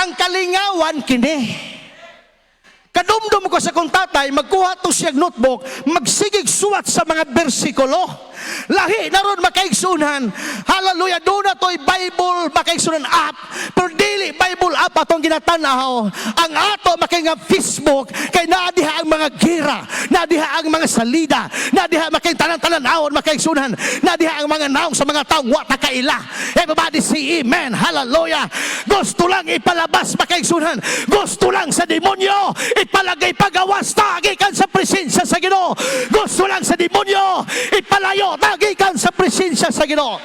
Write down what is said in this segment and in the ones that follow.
Ang kalingawan kini. Kadumdum ko sa kong tatay, magkuha to siyang notebook, magsigig suwat sa mga bersikulo. Lahi na ron, makaigsunan. Hallelujah, doon na to'y Bible makaigsunan app. Pero dili Bible app atong ginatanaw. Ang ato makay nga Facebook, kay naadiha ang mga gira, naadiha ang mga salida, naadiha makay tanan-tanan awon makaigsunan, naadiha ang mga naong sa mga taong wa ta kaila. Everybody say amen. Hallelujah. Gusto lang ipalabas, makaigsunan. Gusto lang sa demonyo ipalagay pagawas ta gikan sa presensya sa Ginoo. Gusto lang sa demonyo ipalayo ta gikan sa presensya sa Ginoo.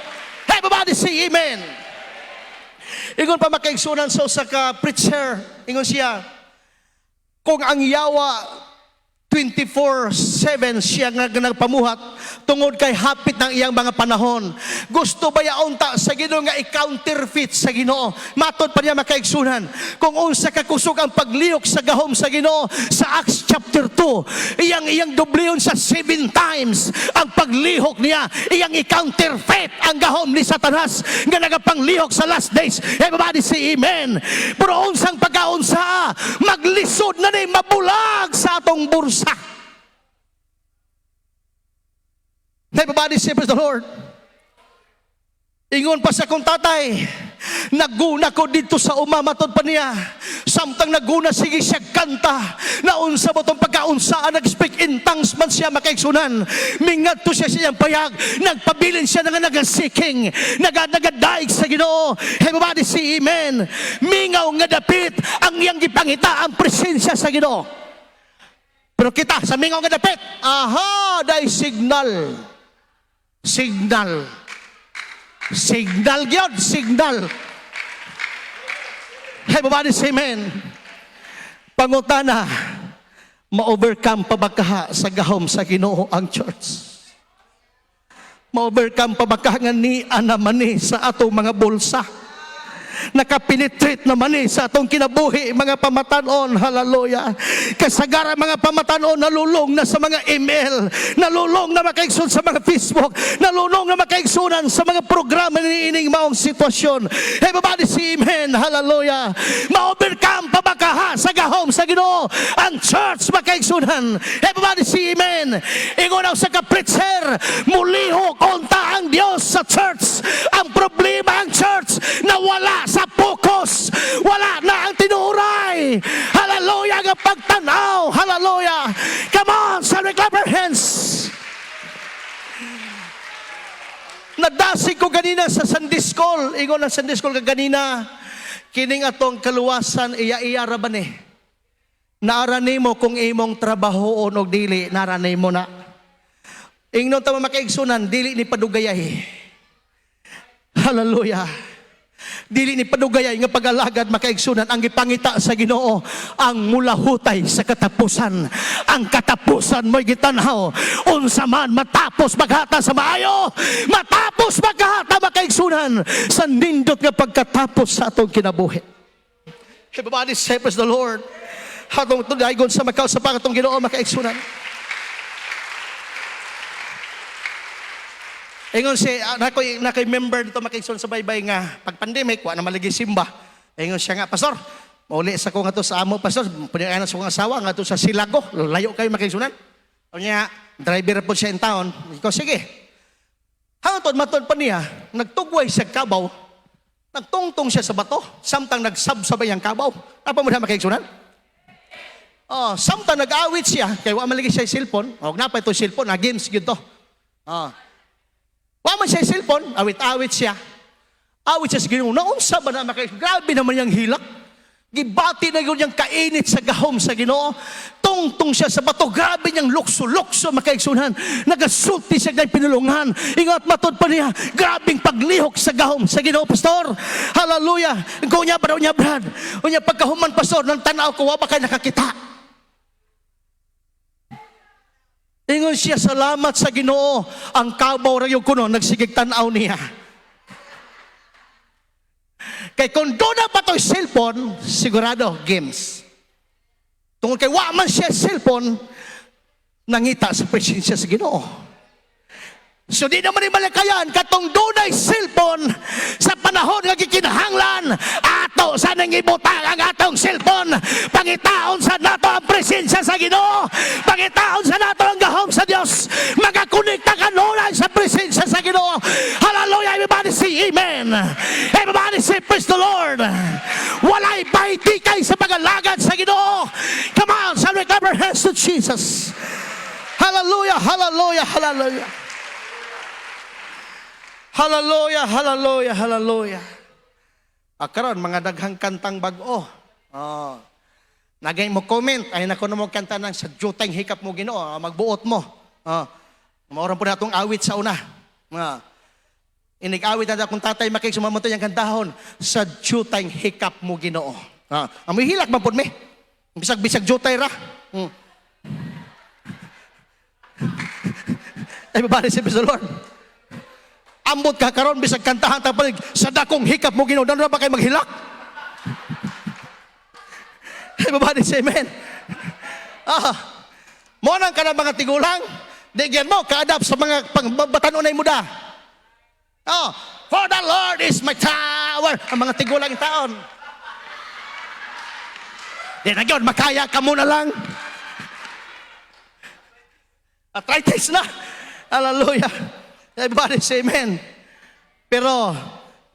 Everybody say amen. Ingon pa, makaigsunan, sa usa ka preacher, ingon siya, kung ang yawa 24/7 siya nga nagpamuhat tungod kay hapit ng iyang mga panahon. Gusto ba unta sa Ginoo nga i-counterfeit sa Ginoo? Matod pa niya, makaigsunan, kung unsa ka kusog ang paglihok sa gahom sa Ginoo sa Acts chapter 2, iyang iyang dobleon sa seven times ang paglihok niya, iyang i-counterfeit ang gahom ni Satanas nga nagapanglihok sa last days. Everybody say amen. Pero unsang pagkaunsa, maglisod na ni mabulag sa atong bursa. Everybody say praise the Lord. Ingon pa sa kong tatay, naguna ko dito sa uma, matod pa niya. Samtang naguna, sige siya kanta. Naunsa mo itong pagkaunsaan, nag-speak in tongues man siya, makaigsunan. Mingadto siya sa iyang payag, nagpabilin siya nga nagasiking, nagadadaig sa Ginoo. Everybody say amen. Mingaw nga dapit ang iyang gipangita ang presensya sa Ginoo. Pero kita, sa mingaw nga dapit, aha, day signal. Signal. Signal gyud, signal. Everybody say amen. Pangutana, ma-overcome pa ba kaha sa gahom sa Ginoo ang church? Ma-overcome pa ba kaha nga ni naman ni sa atong mga bulsa? Nakapenetrate naman ni sa atong kinabuhi, mga pamatanon. Hallelujah. Kasagara mga pamatanon, nalulong na sa mga email, nalulong na, makaigsoon, sa mga Facebook, nalulong na, makaigsunan, sa mga programa ni ining maong sitwasyon. Everybody say amen. Hallelujah. Ma-overcome pa ba kaha sa gahom sa Ginoo ang church, makaigsunan? Everybody say amen. Ingon ang sa ka-preacher, mulihok unta ang Dios sa church. Ang problema, ang church nawala sa focus. Wala na ang tinuray. Hallelujah ang pagtanaw. Hallelujah. Come on, shall we clap our hands? Nadasig ko ganina sa Sunday School. Ingon ang Sunday School kaganina, kining atong kaluwasan, iya-iya ra ba ni? Naara nimo kung imong trabahoon og dili, naara nimo na. Ingnon ta, makaigsunan, dili ni padugayay. Hallelujah. Dili ni padugayay nga pag-alagad, makaigsunan. Ang gipangita sa Ginoo ang mulahutay sa katapusan. Ang katapusan mo'y gitanhaw. Unsa man matapos maghata sa maayo, matapos maghata, makaigsunan, sa nindot nga pagkatapos sa atong kinabuhi. Everybody say praise the Lord. Hatong tudaygon sa makaw sa pangatong Ginoo, makaigsunan. Ingon si nakoy nakoy member dito, makaigsoon, sa baybay nga pag pandemic wa na maligi simba. Ingon siya nga, "Pastor, mauli sa ko nga to sa amo, pastor, punyay na sa akong asawa nga to sa Silago, layo kayo, makaigsunan." Unya, driver po siya in town. Ikaw, sige. Hangtod matod pa niya, nagtugway siya kabaw, nagtungtong siya sa bato, samtang nagsabsabay ang kabaw. Napa mo na, makaigsunan? Oh, samtang nag-awit siya, kay wa man lagi siya cellphone. Oh, napa ito cellphone, na games gyud to. Oh. Wa man siya cellphone, awit-awit siya. Awit siya sa Ginoo. Naunsa ba na maka grabe naman yung hilak. Gibati na yun yung kainit sa gahom sa Ginoo. Tungtong siya sa bato. Grabe niyang lukso-lukso, makaigsunan. Nagasulti siya ng pinulungan. Ingat matod pa niya. Grabing paglihok sa gahom sa Ginoo, pastor. Hallelujah. Kung niya ba daw niya, Brad. Unya pagkahuman, pastor, nang tanaw ko, wa ba kay nakakita? Ingon siya, salamat sa Ginoo. Ang kabaw ra yung kuno, nagsigig tanaw niya. Kay kung doon na pa to'y cellphone, sigurado, games. Tungkol kay wa man siya cellphone, nangita sa presensya sa Ginoo. So di naman ni malikayan katong dunay cellphone sa panahon nga gikinahanglan ato sa nang ibutang ang atong cellphone. Pangitaon sa nato ang presensya sa Ginoo. Pangitaon sa nato ang gahom sa Dios. Makakonekta kanunay sa presensya sa Ginoo. Hallelujah! Everybody say amen. Everybody say praise the Lord. Walay bahitikay sa pagalagad sa Ginoo. Come on, shall we clap our hands to Jesus? Hallelujah, hallelujah, hallelujah. Hallelujah, hallelujah, hallelujah. Ah, karon mga daghang kantang bag-o. Oh. Nagay mo comment, ay nako na mo kanta ng "Sa Jutay Hikap Mo Ginoo," ah, magbuot mo. Oh. Maoran po na atong awit sa una. Mga inig-awit na akong tatay makig sumamoto yung kantahon, "Sa Jutay Hikap Mo Ginoo." Ah, amoy hilak man pud mi. Bisag bisag jutay ra. Everybody say praise the Lord. Ambot ka karon bisag kantahan ta palig "Sa Dakong Hikap Mo Ginoo," dano ba kay maghilak? Everybody say amen. Ah. Mo nang kana mga tigulang, di gyud mo ka-adapt sa mga pangbatanunay mo da. Oh, "For the Lord is my tower." Ang mga tigulang taon. Di na gyud makaya ka mo na lang. Arthritis na. Hallelujah. Everybody say amen. Pero,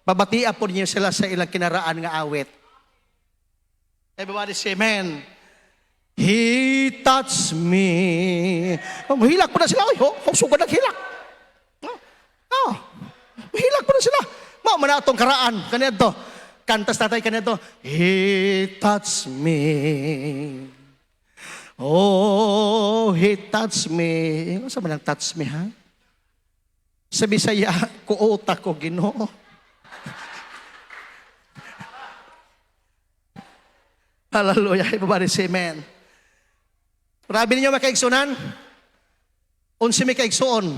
babatia po niyo sila sa ilang kinaraan nga awit. Everybody say amen. He touched me. Oh, mahilak po na sila. Ay, oh, oh, sugad hilak. Oh, oh, mahilak po na sila. Mao man na atong karaan. Kaniadto. Kantas tatay kaniadto. He touched me. Oh, he touched me. Ano sa man ang "touch me," ha? Sa Bisaya, kuota ko Ginoo. Hallelujah. Everybody say amen. Grabe ninyo makaigsunan. Unsi may kaigsuon.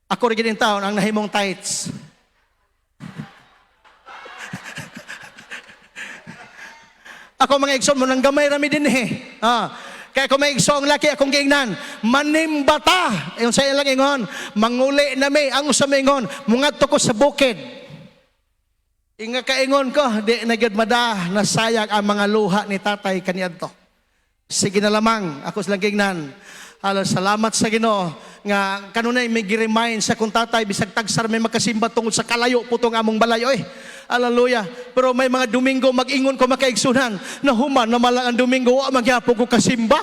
Ako rin taon ang nahimong tithes. Ako mga igsoon mo nang gamay rami din eh. Ah, kaya kung may igsoong laki akong giingnan, manimbata. Yung sa ilang ingon, manguli na may, ang sa ingon, mungadto ko sa bukid. Inga kaingon ko, di na gyud mada, nasayang ang mga luha ni tatay kaniadto. Sige na lamang, ako silang giingnan. Halo, salamat sa Ginoo nga kanunay may gi-remind sa kong tatay bisag tagsar may makasimba tungod sa kalayo po tong among balay oy. Hallelujah. Pero may mga Domingo mag-ingon ko makaigsunan na human na malang ang Domingo wa magyapon ko kasimba.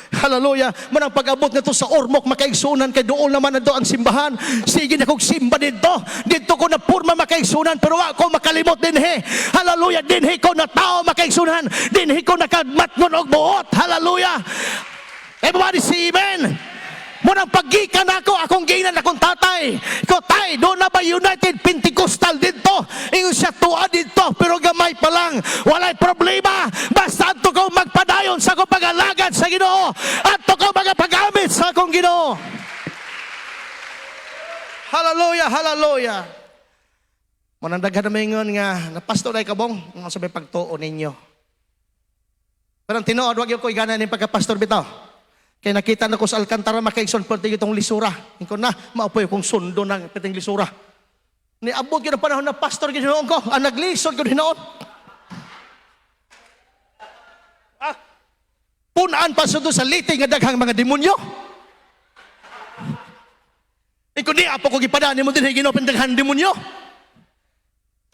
Hallelujah. Manang pag-abot nito sa Ormoc makaigsunan kay doon naman nando ang simbahan. Sige na kog simba didto. Didto ko na purma makaigsunan pero wa ko makalimot dinhi. Hallelujah. Dinhi ko na tao makaigsunan. Dinhi ko nakadmatngon og buot. Hallelujah. Everybody say amen. Munang paggikan ako, akong ginan akong tatay. Ko, "Tay, doon na ba United Pentecostal dito?" Ingon siya, "Tuwa dito, pero gamay pa lang. Walay problema. Basta adto ko magpadayon sa akong pag-alagad sa Ginoo. Adto ko magapagamit sa akong Ginoo." Hallelujah, hallelujah. Munang daghan na maingon nga, napastor ay kabong, nga sa may pagtuo ninyo. Pero ang tinuod, wag yung ko igana ni pagka-pastor bitaw. Kaya nakita na ko sa Alcantara makaigsoon pwede itong lisura. Ingko na, maupoy kong sundo ng piting lisura. Niabot yun ang panahon na pastor ginoon ko, ang naglisod ko hinoon. Ah, punaan pa sa sa liting nga daghang mga demonyo. Iko di apo ko gipadani mo din Ginoo daghan demonyo.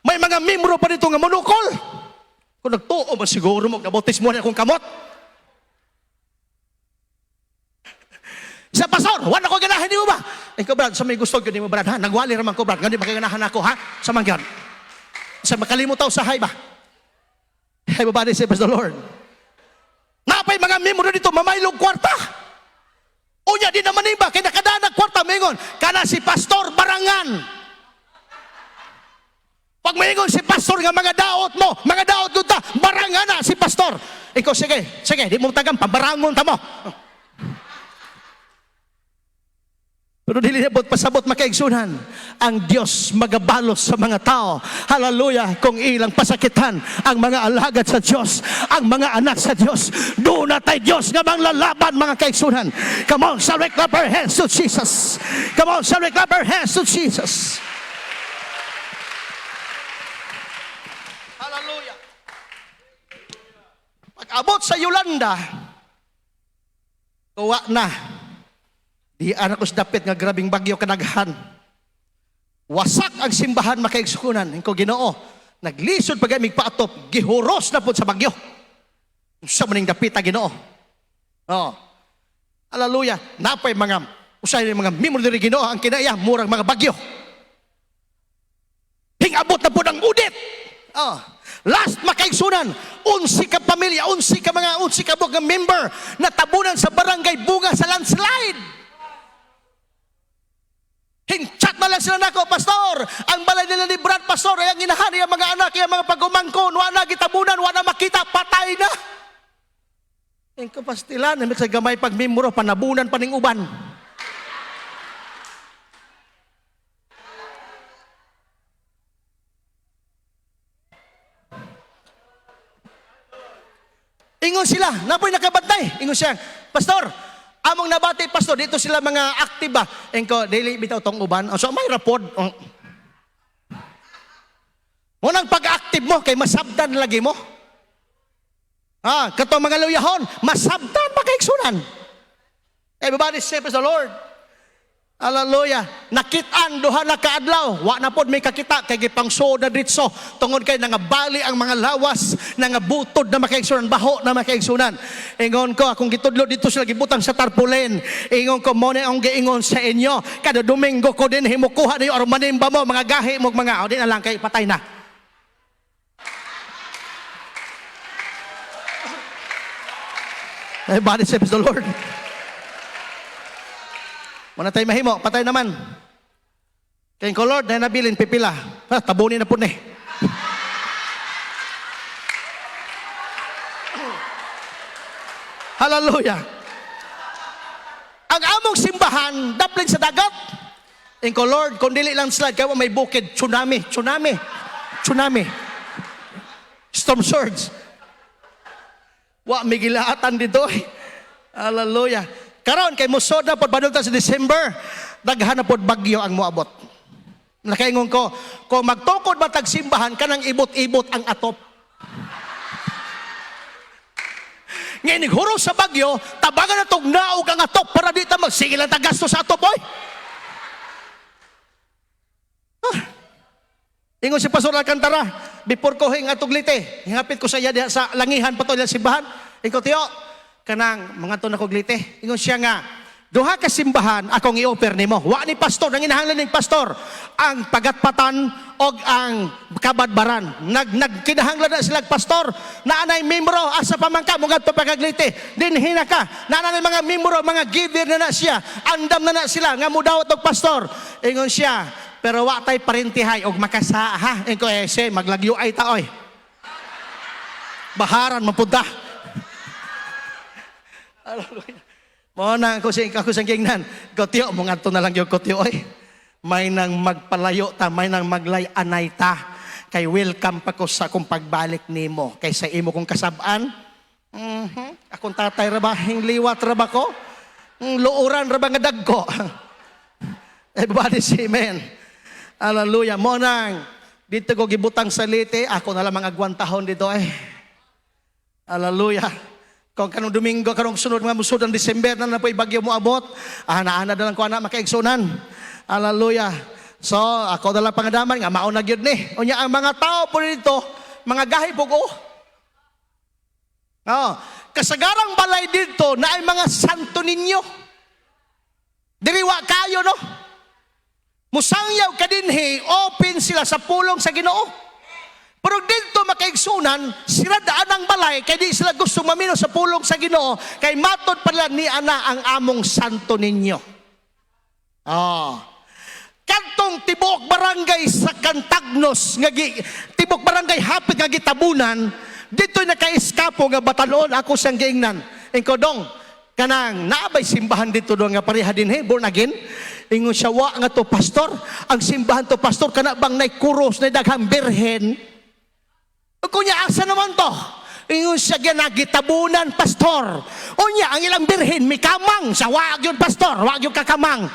May mga membro pa dito nga monukol. Kung nagtuo man siguro mo, nabautismo na akong kamot. Sa pastor, wala ko ganahan nimo ba? Ikaw brad, sa may gusto gyud nimo brad ha, nagwali ra man ko brad, gani makaganahan ako ha, sa mangyan. Sa makalimot sa hay ba? Everybody say praise the Lord. Napay mga membro dito mamaylog kwarta. Unya di naman iba kay nakadanag kwarta mingon kana si pastor barangan. Pag maingon si pastor nga mga daot mo, mga daot gud ta, barangan na si pastor. Ikaw sige, sige, di mo tagam pambarangon ta mo. Pero dili na pasabot, makaigsunan. Ang Dios magabalos sa mga tao. Hallelujah. Kung ilang pasakitan ang mga alagad sa Dios, ang mga anak sa Dios. Duna tay Dios nga manglalaban, mga kaigsunan. Come on, shall we clap our hands to Jesus? Come on, shall we clap our hands to Jesus? Hallelujah. Pag abot sa Yolanda, tuwa na. Di anak ko sa dapit nga grabing bagyo kanaghan. Wasak ang simbahan, makaigsunan. Inko, Ginoo, naglisod pa gamig paatop, gihuros na po sa bagyo. Sa maning dapita, Ginoo. Oh. Hallelujah. Napay mga usay mga mimor diri, Ginoo, ang kinaya murag mga bagyo. Hingabot na po ng udit. Oh. Last, makaigsunan, 11 ka pamilya, 11 ka mga, 11 ka buok nga member na tabunan sa barangay Bunga sa landslide. Hinchat na lang sila nako, "Pastor, ang balay nila ni Brad, Pastor, ay ang inahan, ang mga anak, ang mga pagumangkon, wa na gitabunan, wa na makita, patay na." Ingko, pastilan, sa gamay pagmimuro, panabunan pa ning uban. Ingon sila, napoy nakabantay. Ingon siya, "Pastor, among nabati, Pastor, dito sila mga active ba?" Ingko, dili bitaw tong uban. Oh, so may rapod. Oh. Munang pag-active mo, kay masabtan lagi mo. Ah, katong mga luyahon, masabtan pa kay. Everybody say, "Praise the Lord." Hallelujah. Nakitaan duha na kaadlaw, wa na pod may kakita kay gipangsuod na ditso tungod kay nangabali ang mga lawas, nangabutod na, makaigsunan, baho na, makaigsunan. Ingon ko, akong gitudlo dito sila gibutang sa tarpaulin. Ingon ko, mo na ang giingon sa inyo. Kada Domingo ko din himukuha niyo aron manimba mo mga gahi mo mga o di na lang kay patay na. Everybody say, "Praise the Lord." Wala tayo mahimo, patay naman. Kay ko, Lord, na nabilin, pipila. Ha, tabunin na po ni. Hallelujah. Ang among simbahan, daplin sa dagat. Ingko, Lord, kung dili lang slide, kaya may bukid, tsunami, tsunami, tsunami. Storm surge. Wa may gilaatan dito. Eh. Hallelujah. Karon kay musod na pod padulta sa December, daghan na pod bagyo ang moabot. Nakaingon ko, kung magtukod ba tag simbahan kanang ibot-ibot ang atop. Ngayon, huros sa bagyo, tabangan na tog naog ang atop para di ta magsigil ang tagasto sa atop, oy. Ah. Ingon si Pastor Alcantara, before ko hing atog Leyte, hingapit ko sa iya diha sa langihan pa to ilang simbahan. Ingon, "Tiyo, kanang mga to na kog Leyte." Ingon siya nga, "Duha ka simbahan akong i-offer nimo. Wa ni pastor, nanginahanglan ning pastor. Ang Pagatpatan og ang Kabadbaran. Nag nagkinahanglan na sila pastor. Naanay membro asa pa man ka mo ngadto pa kag Leyte. Dinhi na ka. Naanay mga membro, mga giver na na siya. Andam na na sila nga mudawat og pastor." Ingon siya, "Pero wa tay parentihay og makasa ha." Ingon ko, "Eh, se, maglagyo ay ta oy. Baharan man pud ta." Hallelujah. Mo na ako sa ako sa gingnan. Ko, "Tiyo, mo ngadto na lang gyud ko, tiyo oy. May nang magpalayo ta, may nang maglay-anay ta. Kay welcome pa ko sa akong pagbalik nimo. Kay sa imo kong kasab-an, akong tatay ra ba, hingliwat ra ba ko? Luoran ra ba nga dagko?" Everybody say amen. Hallelujah. Mo nang dito ko gibutang sa Leyte, ako na lang mga agwantahon dito eh. Hallelujah. Kung kanong Domingo, kanong sunod mga musod ang December na na po'y bagyo mo abot, ah, naana na lang ko ana makaigsunan. Hallelujah. So, ako na lang pangadaman, nga mao na gyud ni. Unya ang mga tao po dito, mga gahi po ko. Oh, kasagarang balay dito na ay mga santo ninyo. Diri wa kayo no. Musangyaw ka dinhi, open sila sa pulong sa Ginoo. Pero dito makaigsunan, sila daan ang balay, kay di sila gusto mamino sa pulong sa Ginoo, kay matod pala ni ana ang among santo ninyo. Oh. Kantong tibuok barangay sa Cantagnos, nga gi, tibuok barangay hapit nga gitabunan, dito naka-eskapo nga batanon ako siyang giingnan. Ingko, "Dong, kanang naabay simbahan dito doon nga pareha din he, born again?" Ingon siya, "Wa nga to, pastor. Ang simbahan to, pastor, kana bang nay kuros, nay daghang birhen?" Kunya, asa naman to? Ingon siya, "Gitabunan, pastor. Unya, ang ilang birhen, mikamang." Sa wa gyud, pastor, wa gyud kakamang.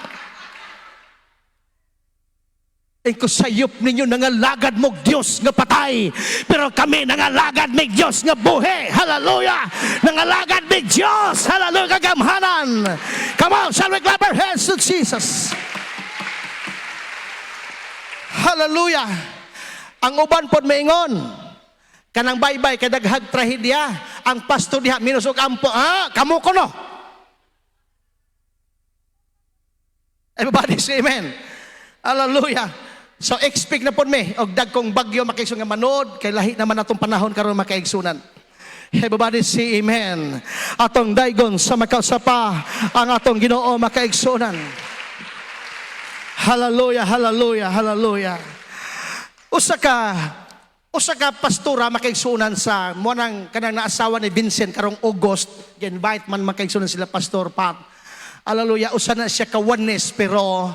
Inko, "Sayop ninyo, nangalagad mo Diyos nga patay. Pero kami nangalagad mig Diyos nga buhi." Hallelujah! Nangalagad mig Diyos. Hallelujah! Kagamhanan. Come on, shall we clap our hands to Jesus? Hallelujah! Ang uban pod maingon, kanang baybay kay daghag trahedya, ang pastor diha minus og ampo, ah, kamo kono. Everybody say amen. Hallelujah. So expect na pod mi og dagkong bagyo, makaigsoon, nga manod kay lahi naman atong panahon karon, makaigsunan. Everybody say amen. Atong daygon sa makausapa ang atong Ginoo, makaigsunan. Hallelujah, hallelujah, hallelujah. Usa ka pastora, makaigsunan, sa mo nang kanang naasawa ni Vincent karong August, gi-invite man, makaigsunan, sila Pastor Pat. Hallelujah, usa na siya ka Oneness pero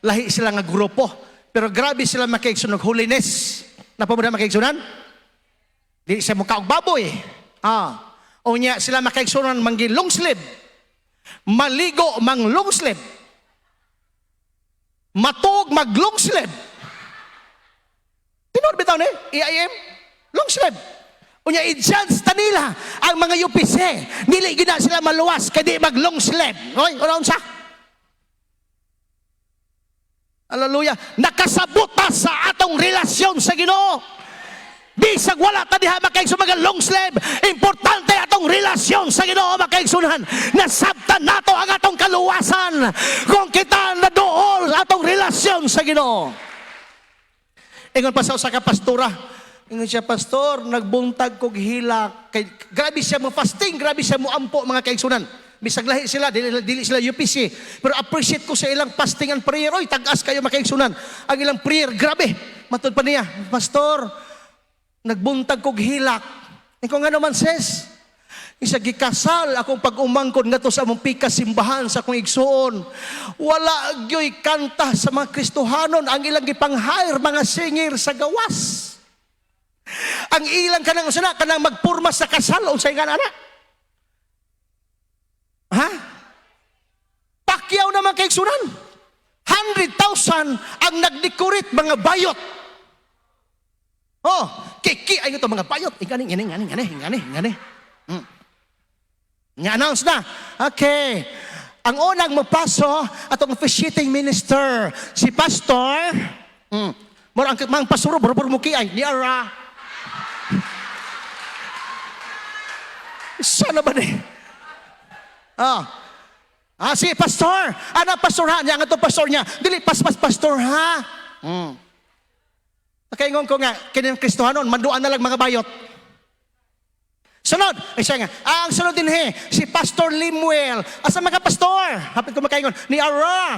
lahi sila nga grupo. Pero grabe sila, makaigsunan, og holiness. Napa mo na, makaigsunan? Di siya muka og baboy. Ah. Unya sila, makaigsunan, manggi long sleeve. Maligo mang long sleeve. Matug mag long sleeve. Tinuod bitaw ni EIM long sleeve. Unya i-judge ta nila ang mga UPC. Dili gyud na sila maluwas kay di mag long sleeve. Oy, una unsa? Hallelujah. Nakasabot ta sa atong relasyon sa Ginoo. Bisag wala ta diha, makaigsoon, mga long sleeve, importante atong relasyon sa Ginoo, makaigsunan. Nasabtan nato ang atong kaluwasan kung kita naduol atong relasyon sa Ginoo. Ingon pa sa usa ka pastora, ingon siya, "Pastor, nagbuntag kog hilak." Kay grabe siya mo fasting, grabe siya mo ampo, mga kaigsunan. Bisag lahi sila, dili sila UPC. Pero appreciate ko sa ilang fasting and prayer. Oy, tag-as kayo, makaigsunan. Ang ilang prayer, grabe. Matud pa niya, "Pastor, nagbuntag kog hilak." Ikaw nga naman, sis. Isa gikasal akong pag-umangkon ngadto sa among pikas simbahan sa akong igsuon. Wala gyoy kanta sa mga Kristohanon, ang ilang gipang-hire mga singer sa gawas. Ang ilang kanang sana kanang magpurma sa kasal, unsay nga ana? Ha? Pakyaw naman kay igsunan. 100,000 ang nag-decorate, mga bayot. Oh, kiki ay ito mga bayot. Ingani, ingani, ingani, ingani, ingani, ingani. Nga-announce na. Okay. Ang unang mopaso atong officiating minister, si pastor. Mura ang mga pastor, buro muki ay ni ara. Sana ba ni? Ah. Ah, si pastor. Ana pastor ha, niya nga to pastor niya. Dili pas pastor ha. Nakaingon ko nga kini Kristohanon, manduan na lang mga bayot. Sunod, ay siya nga, ah, ang sunod din he, si Pastor Limuel. Asa mga pastor? Hapit ko makaingon, ni Ara.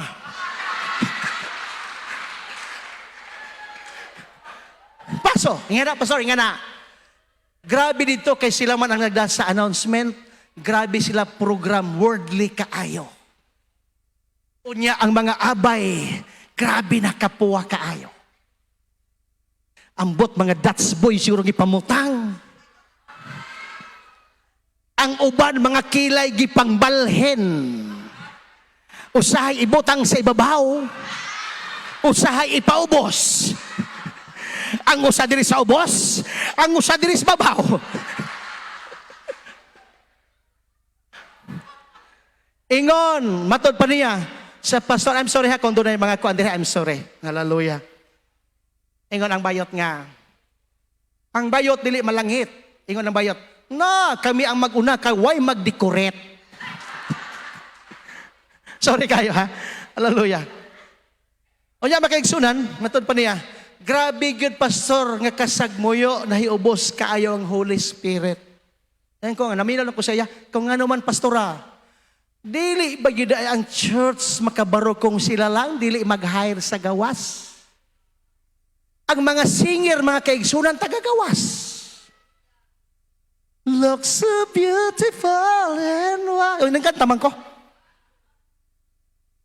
Paso, nga na, pastor, nga na. Grabe dito kay sila man ang nagda sa announcement. Grabe sila program, worldly kaayo. Unya ang mga abay, grabe na kapuwa kaayo. Ambot mga Dutch boy siguro gipamutang. Ang uban mga kilay gipangbalhin. Usahay ibutang sa ibabaw. Usahay ipaubos. Ang usa diri sa ubos, ang usa diri sa babaw. Ingon, matod pa niya sa pastor, I'm sorry ha kung doon mga kuan diri, I'm sorry. Hallelujah. Ingon ang bayot nga, ang bayot dili malangit. Ingon ang bayot, "Na, kami ang maguna kay why mag-decorate." Sorry kayo ha. Hallelujah. Unya, makaigsunan, matod pa niya, "Grabe gyud, pastor, nga kasagmuyo nahiubos kaayo ang Holy Spirit." Ayan ko nga, naminaw lang ko sa iya, kung nga naman, pastora, dili ba gyud ay ang church makabaro kung sila lang, dili mag-hire sa gawas? Ang mga singer, mga kaigsunan, tagagawas. Look so beautiful and wild. Uy, nagkanta man ko.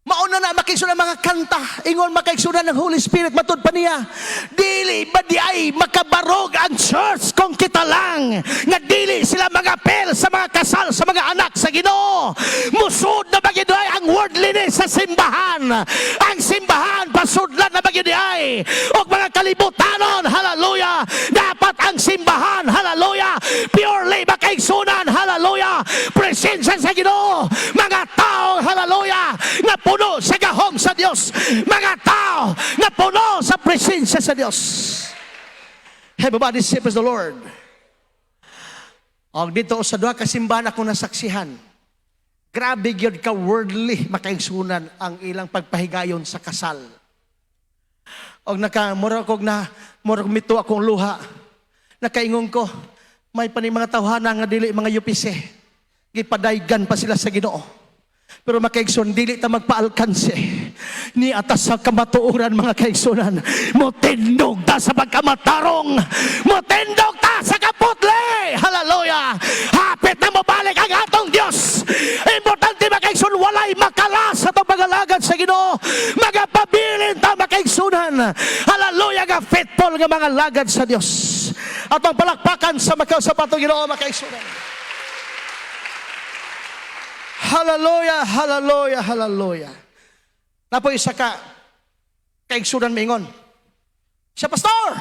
Mauna na makigsunan mga Santa, ingon, makaigsunan, ng Holy Spirit, matud pa niya, dili ba diay makabarog ang church kung kita lang nga dili sila magapel sa mga kasal sa mga anak sa Ginoo? Musud na ba gyud ay ang worldliness sa simbahan? Ang simbahan pasudlan na ba gyud ay og mga kalibutanon? Hallelujah! Dapat ang simbahan, hallelujah, purely makaigsunan, hallelujah, presensya sa Ginoo, mga tao, hallelujah, nga puno sa gahom sa Dios, mga tao nga puno sa presensya sa Dios. Everybody say, "Praise the Lord." Og dito sa duha ka simbahan ako nasaksihan. Grabe gyud ka worldly, makaigsunan, ang ilang pagpahigayon sa kasal. Og naka mura kog na mura mito akong luha. Nakaingon ko, may pani mga tawhana nga dili mga UPC. Gipadaygan pa sila sa Ginoo. Pero, makaigsoon, dili ta magpaalkanse ni atas sa kamatuoran, mga kaigsunan. Motindog ta sa pagkamatarong. Motindog ta sa kaputli. Hallelujah! Hapit na mobalik ang atong Dios. Importante, makaigsoon, walay makala sa atong pagalagad sa Ginoo. Magapabilin ta, makaigsunan. Hallelujah, nga faithful nga mga lagad sa Dios. Atong palakpakan sa makaw sa patong Ginoo, makaigsunan. Hallelujah, hallelujah, hallelujah. Napoy isa ka kaigsunan maingon. Siya, "Pastor!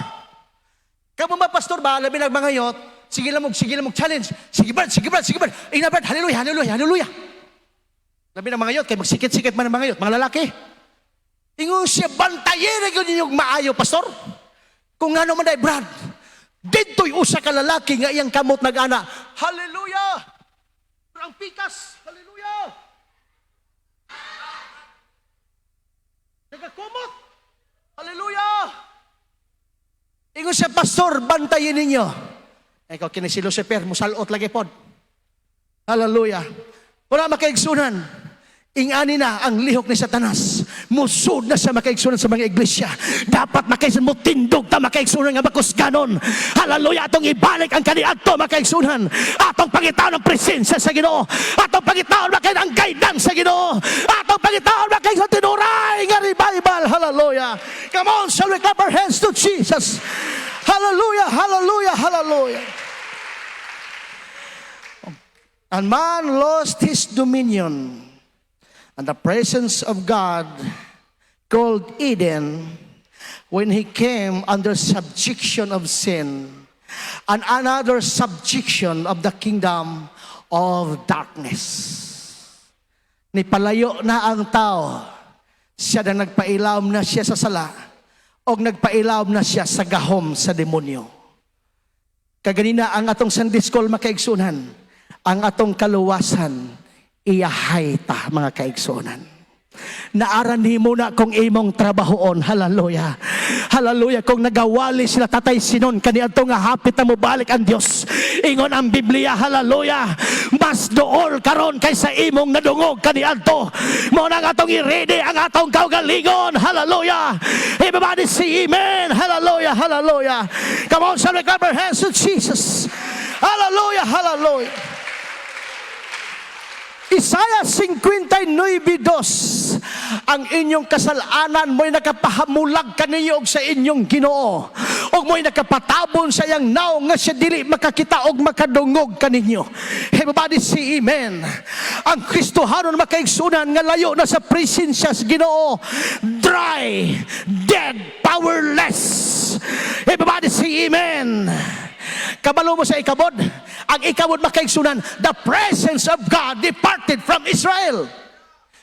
Kamo ba, pastor ba, labi nag mga youth, sige lang mog challenge. Sige, Brad, sige, Brad, sige, Brad. Ina, Brad, hallelujah, hallelujah, hallelujah." Labi ng mga youth, kay magsikit-sikit man ang mga youth, mga lalaki. Ingon siya, "Bantayin na yun inyong maayo, pastor. Kung ano man day, Brad, didto'y usa ka lalaki nga iyang kamot nag-ana, 'Hallelujah!' Pero ang pikas, 'Hallelujah!' Nagakumot. 'Hallelujah!' Ingon siya, 'Pastor, bantayin ninyo.'" Ikaw, kini si Lucifer, musalot lagi pod. Hallelujah. Wala, makaigsunan. Ingani na ang lihok ni Satanas. Musud na siya, makaigsunan, sa mga iglesia. Dapat, makaigsunan, mutindog ta, makaigsunan, nga makusganon. Hallelujah, atong ibalik ang kaniadto, makaigsunan. Atong pangitaon ang presensya sa Ginoo. Atong pangitaon, makaigsunan, ang guidance sa Ginoo. Atong pangitaon, makaigsunan, tinuray nga revival. Hallelujah. Come on, shall we clap our hands to Jesus? Hallelujah, hallelujah, hallelujah. And man lost his dominion and the presence of God called Eden when he came under subjection of sin and another subjection of the kingdom of darkness. Nipalayo na ang tao. Siya na nagpailawom na siya sa sala o nagpailawom na siya sa gahom sa demonyo. Kaganina ang atong Sunday school, makaigsunan, ang atong kaluwasan, iyahay ta, mga kaigsunan. Naaran nimo na kung imong trabahoon. Hallelujah. Hallelujah. Kung nagawali sila Tatay Sinon kaniadto nga hapit na mobalik ang Dios. Ingon ang Biblia, hallelujah, mas duol karon kaysa imong nadungog kaniadto. Mao na ang atong i-ready ang atong kaugalingon. Hallelujah. Everybody say amen. Hallelujah. Hallelujah. Come on, shall we clap our hands to Jesus? Hallelujah. Hallelujah. Isaiah 59:2, "Ang inyong kasalanan mo'y nakapahamulag kaninyo og sa inyong Ginoo, ug mo'y nakapatabon sa iyang naong nga siya dili makakita og makadungog kaninyo." Everybody say amen. Ang Kristohanon, makaigsunan, nga layo na sa presensya sa Ginoo, dry, dead, powerless. Everybody say amen. Kabalo mo sa Ichabod? Ang Ichabod, makaigsunan, the presence of God departed from Israel.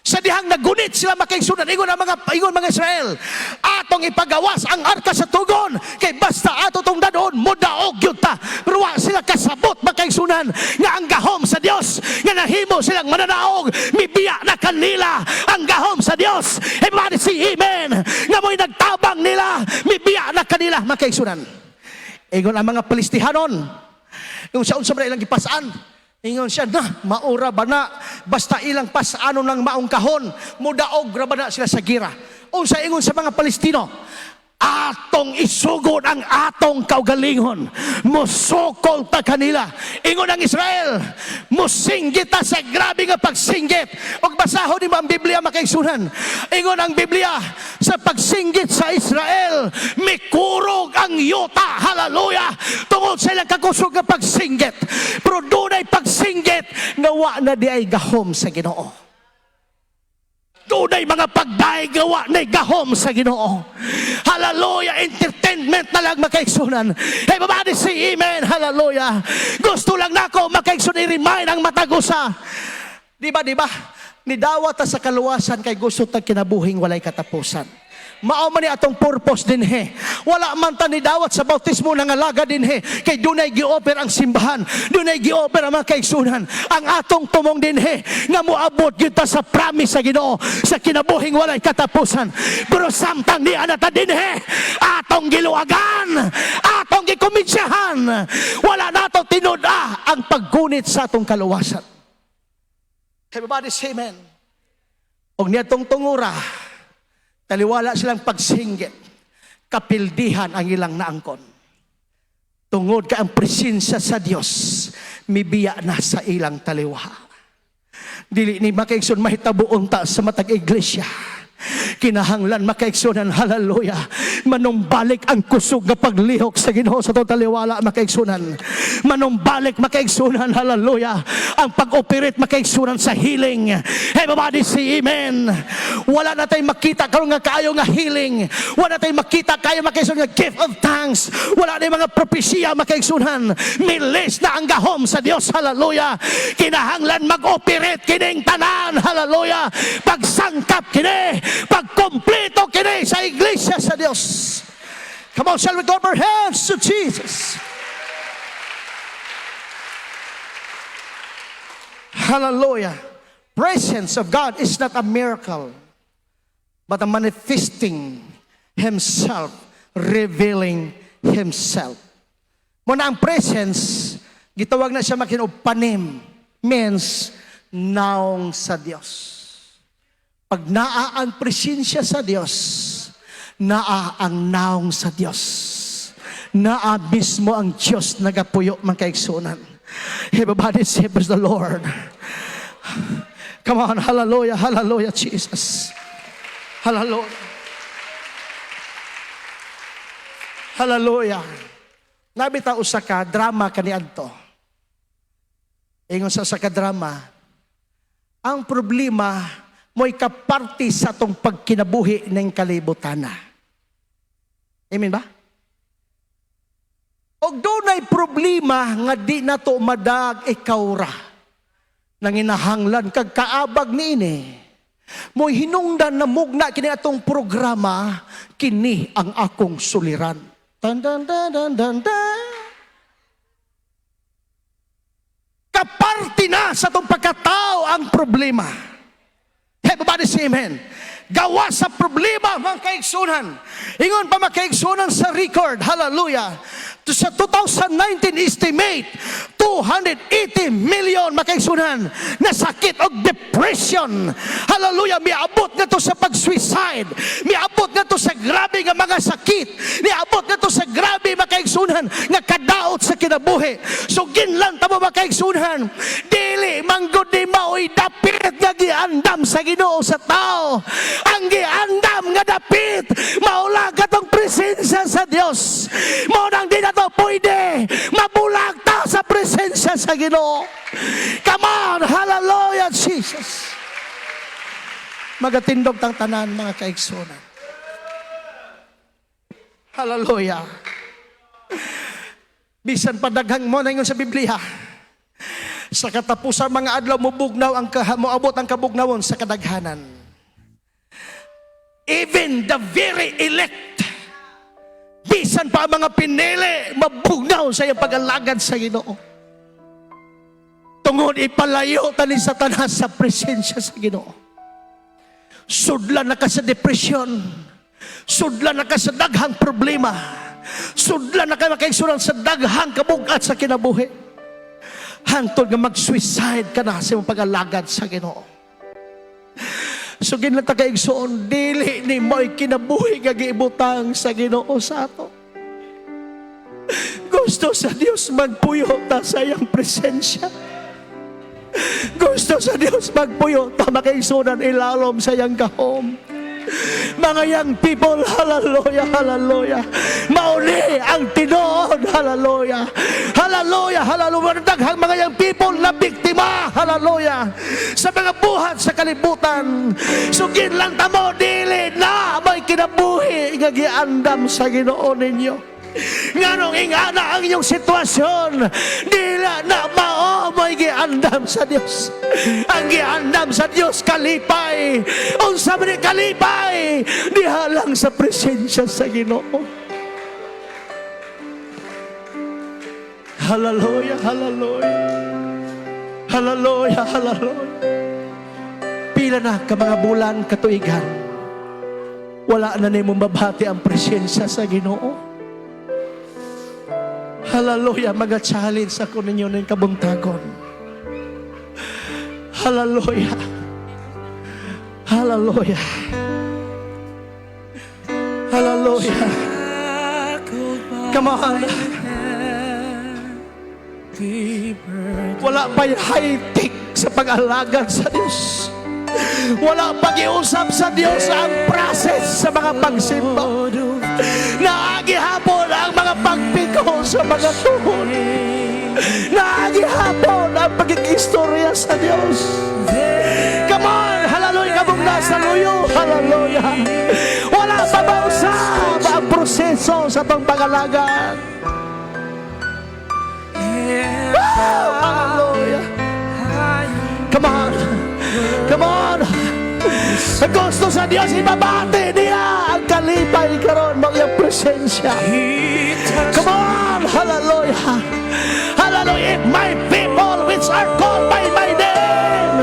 Sa dihang nagunit sila, makaigsunan, ingon mga Israel, "Atong ipagawas ang arka sa tugon, kay basta ato tong dadon, mudaog gyud ta." Pero wa sila kasabot, makaigsunan, nga ang gahom sa Dios, nga nahimo silang mananaog, mibiya na kanila ang gahom sa Dios. Everybody say amen. Nga mo'y nagtabang nila, mibiya na kanila, makaigsunan. Ingon ang mga Pilistihanon, yung sa unsa man ilang gipasaan, ingon siya, "Na, maura ba na, basta ilang pasanon ng maong kahon, mudaog ra ba na sila sa gira." Unsa ingon sa mga Palestino? Atong isugod ang atong kaugalingon. Musukol ta kanila. Ingon ang Israel, musinggit ta sa grabe nga pagsinggit. Og basahon nimo ang Biblia, makaigsunan. Ingon ang Biblia, sa pagsinggit sa Israel, mikurog ang yuta. Hallelujah! Tungod sa ilang kakusog nga pagsinggit. Pero dunay pagsinggit nga wa na diay gahom sa Ginoo. Dunay mga pagdayeg nga wa na gahom sa Ginoo. Hallelujah! Entertainment na lang, makaigsunan. Everybody say amen. Hallelujah. Gusto lang nako, makaigsun, i-remind ang matag usa. Di ba, di ba? Nidawat ta sa kaluwasan kay gusto tag kinabuhing walay katapusan. Mao man ni atong purpose dinhi. Wala man ta nidawat sa bautismo nangalaga dinhi kay dunay gi-offer ang simbahan, dunay gi-offer ang mga kaigsunan. Ang atong tumong dinhi nga moabot gyud ta sa promise sa Ginoo sa kinabuhing walay katapusan. Pero samtang nia na ta dinhi, atong giluagan, atong gikomensyahan, wala nato tinud-a ang paggunit sa atong kaluwasan. Everybody say amen. Og niadtong tungura, taliwala silang pagsinggit, kapildihan ang ilang naangkon. Tungod kay ang presensya sa Dios mibiya na sa ilang taliwa. Dili ni, makaigsoon, mahitabo unta sa matag iglesia. Kinahanglan, makaigsunan, hallelujah, manumbalik ang kusog nga paglihok sa Ginoo sa atong taliwala, makaigsunan. Manumbalik, makaigsunan, hallelujah, ang pag-operate, makaigsunan, sa healing. Everybody say amen. Wala na tayo makita karon nga kaayo nga healing. Wala na tayo makita kayo, makaigsunan, nga gift of tongues. Wala na yung mga propesya, makaigsunan. Milis na ang gahom sa Dios, hallelujah. Kinahanglan mag-operate kining tanan, hallelujah. Pagsangkap kini, pagkumpleto kini sa iglesia sa Dios. Come on, shall we clap our hands to Jesus? Hallelujah. Presence of God is not a miracle, but a manifesting Himself, revealing Himself. Mao na ang presence, gitawag na siya makin og panim, means naong sa Dios. Pag naa ang presensya sa Dios, naa ang naong sa Dios. Naa mismo ang Dios nagapuyo, mga kaigsunan. Everybody say, "Praise the Lord." Come on, hallelujah, hallelujah, Jesus. Hallelujah. Hallelujah. Nabita usa ka drama kaniadto. Ingon sa usa ka drama, ang problema mo'y kaparte sa atong pagkinabuhi ng kalibutana. Amen ba? Og dunay problema nga di nato madag, ikaw ra. Nanginahanglan kag kaabag niini. Mo'y hinungdan na mugna kini atong programa, "Kini ang Akong Suliran." Dan dan dan dan dan dan. Kaparte na sa atong pagkatao ang problema. Everybody say amen. Gawa sa problema, mga kaigsunan. Ingon pa, mga kaigsunan, sa record, hallelujah. To sa 2019 estimate, 280 million, makaigsunan, na sakit og depression. Hallelujah, miabot na to sa pag-suicide. Miabot na to sa grabe nga mga sakit. Miabot na to sa grabe, makaigsunan, nga kadaot sa kinabuhi. So ginlan ta mo, makaigsunan, dili manggod ni maoy dapit nga giandam sa Ginoo sa tao. Ang giandam nga dapit mao lang katong presensya sa Dios. Mao nang di na to pwede mabulag ta sa presensya sa Ginoo. Come on, hallelujah, Jesus. Magatindog tang tanan, mga kaigsunan. Hallelujah. Bisan pa daghang mo na sa Biblia. Sa katapusan mga adlaw mubugnaw ang moabot ang kabugnawon sa kadaghanan. Even the very elect, bisan pa ang mga pinili, mabugnaw sa iyang pag-alagad sa Ginoo. Tungod ipalayo ta ni Satanas sa presensya sa Ginoo. Sudlan na ka sa depression. Sudlan na ka sa daghang problema. Sudlan na ka, makaigsunan, sa daghang kabugat sa kinabuhi. Hangtod nga mag-suicide ka na sa imong pag-alagad sa Ginoo. So ginlata ka, igsoon, dili ni mo'y kinabuhi nga giibutang sa Ginoo sa ato. Gusto sa Dios magpuyo ta sa iyang presensya. Gusto sa Dios magpuyo ta, makaigsunan, ilalom sa iyang gahom. Mga young people, hallelujah, hallelujah. Mauli ang tinuod, hallelujah. Hallelujah, hallelujah. Daghang mga young people na biktima, hallelujah, sa mga buhat sa kalibutan. Sugin lang tamo, dili na may kinabuhi nga giandam sa Ginoo ninyo. Nganong ingana ang inyong sitwasyon, dila na mao may giandam sa Dios. Ang giandam sa Dios, kalipay. Unsa man ni kalipay? Diha lang sa presensya sa Ginoo. Hallelujah, hallelujah. Hallelujah, hallelujah. Pila na ka mga bulan, katuigan, wala na nimo mabati ang presensya sa Ginoo. Hallelujah, mga challenge ako ninyo ng kabuntagon. Hallelujah. Hallelujah. Hallelujah. Come on. Wala pa high-tech sa pag-alagad sa Diyos. Wala pag-iusap sa Diyos ang process sa mga pagsimba. Naagi hapon ang mga pagpiko sa mga tuhod. Naagi hapon ang pagkikistorya sa Diyos. Come on! Hallelujah! Kamong nasa luyo. Hallelujah! Wala pa ba usab ang proseso sa atong pag-alagad? Woo! Hallelujah! Come on! Come on! Gusto sa Diyos, ibabati niya ang kalipay karon mga presensya. Come on! Hallelujah! Hallelujah! "If my people which are called by my name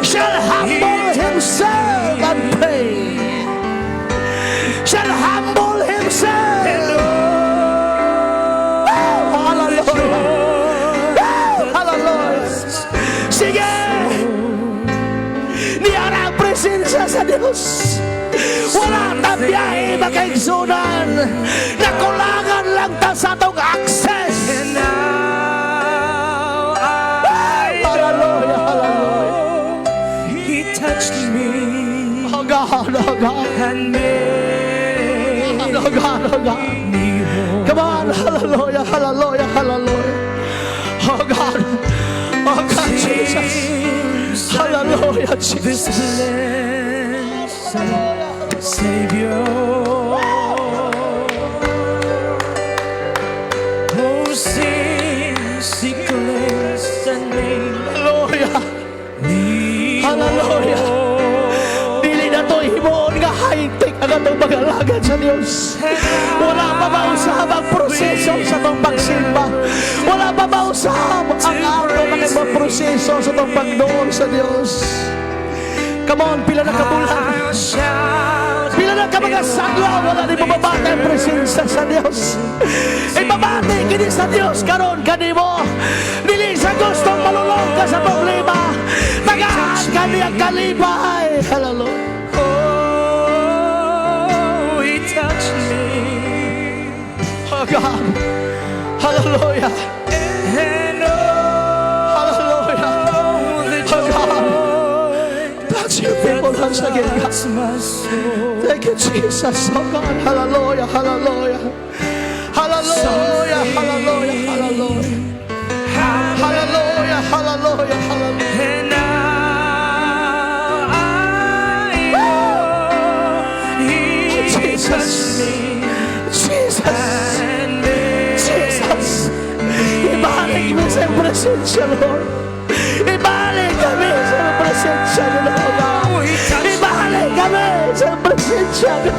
shall humble himself and pray." Shall humble himself. Oh, hallelujah! Oh, hallelujah! Sige! Niara ang presensya sa Diyos. Wala ta biyahe, makaigsunan. Nakulangan lang ta sa atong access. And now I Hallelujah, hallelujah. Know He touched me Oh God, oh God. And made Oh God, oh God. Me whole. Come on, hallelujah, hallelujah, hallelujah. Oh God, oh God, Jesus. Hallelujah, This Jesus. Blessed Savior. Oh, since He cleansed and made Hallelujah. Me Hallelujah. Whole. Dili na to himuon nga high-tech ang atong pag-alagad sa Dios. Wala pa ba usab ang proseso sa atong pagsimba? Wala pa ba usab ang ato mga ibang proseso sa atong pagdoon sa Dios? Come on, pila na kabulan? I'll shout. Pila na ka mga sadlaw, wala ni mababati ang presensya sa Dios? Ibabati kini sa Dios karon kanimo. Dili sa gustong malulong ka sa problema. Tagaan ka niya kalipay. Hallelujah. Oh, He touched me. Oh God. Hallelujah. And oh, Hallelujah. The Oh God. Joy Touch your people once again, God. Floods my soul. Thank you, Jesus. Oh God. Hallelujah. Hallelujah. Hallelujah. Hallelujah. Hallelujah. Hallelujah. Hallelujah. Hallelujah. And now I know He Jesus. Touched me Jesus. And made Jesus. Ibalik mo sa iyong presensya, Lord. Ibalik kami sa iyong presensya, Lord. Ibalik kami sa iyong presensya, God.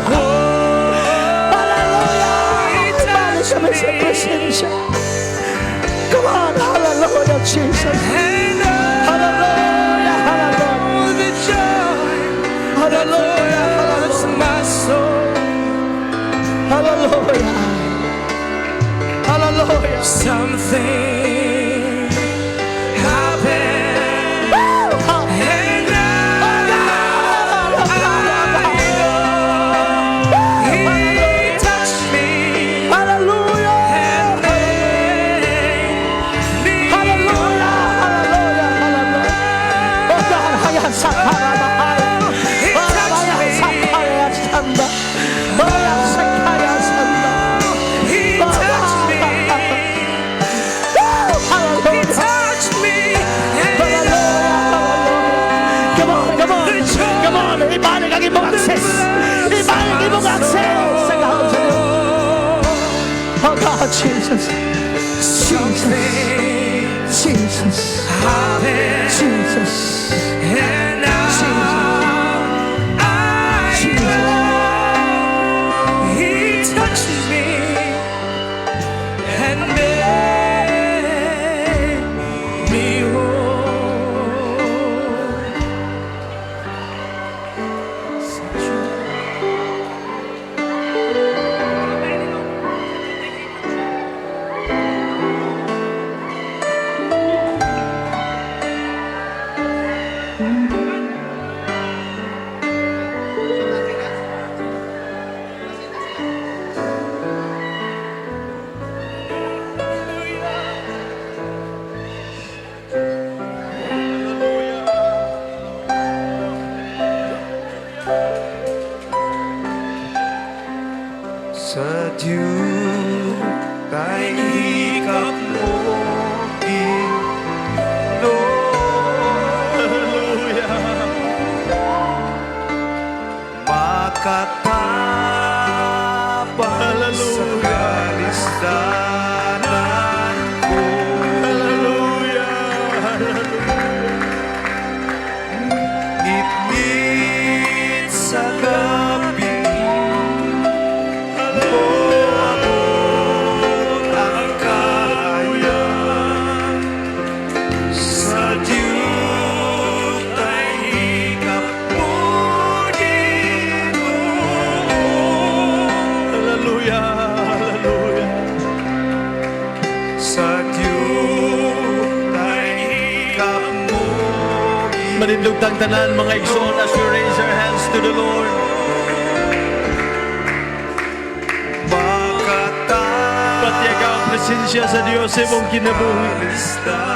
Hallelujah. Ibalik kami sa iyong presensya. Come on, hallelujah, Jesus. And Hallelujah, hallelujah. Oh, the joy Hallelujah, floods hallelujah. My soul. Hallelujah. Hallelujah. Something happened, Woo! and now Jesus. Jesus. Something Jesus. happened, Jesus. and now I know He touched me and made me whole. Sa diyutay hikap mo, Ginoo. Hallelujah. Makatabang sa Hallelujah. kalisdanan ko. Hallelujah. Ngitngit sa gabi mo abot ang kahayag. Sa diyutay hikap mo, Ginoo. Hallelujah. Hallelujah. Sa diyutay hikap mo, Manindog tang tanan, mga igsoon, as we raise our hands to the Lord. Makatapang Patyaga ang presensya sa Diyos sa imong kinabuhi. Kalisdanan.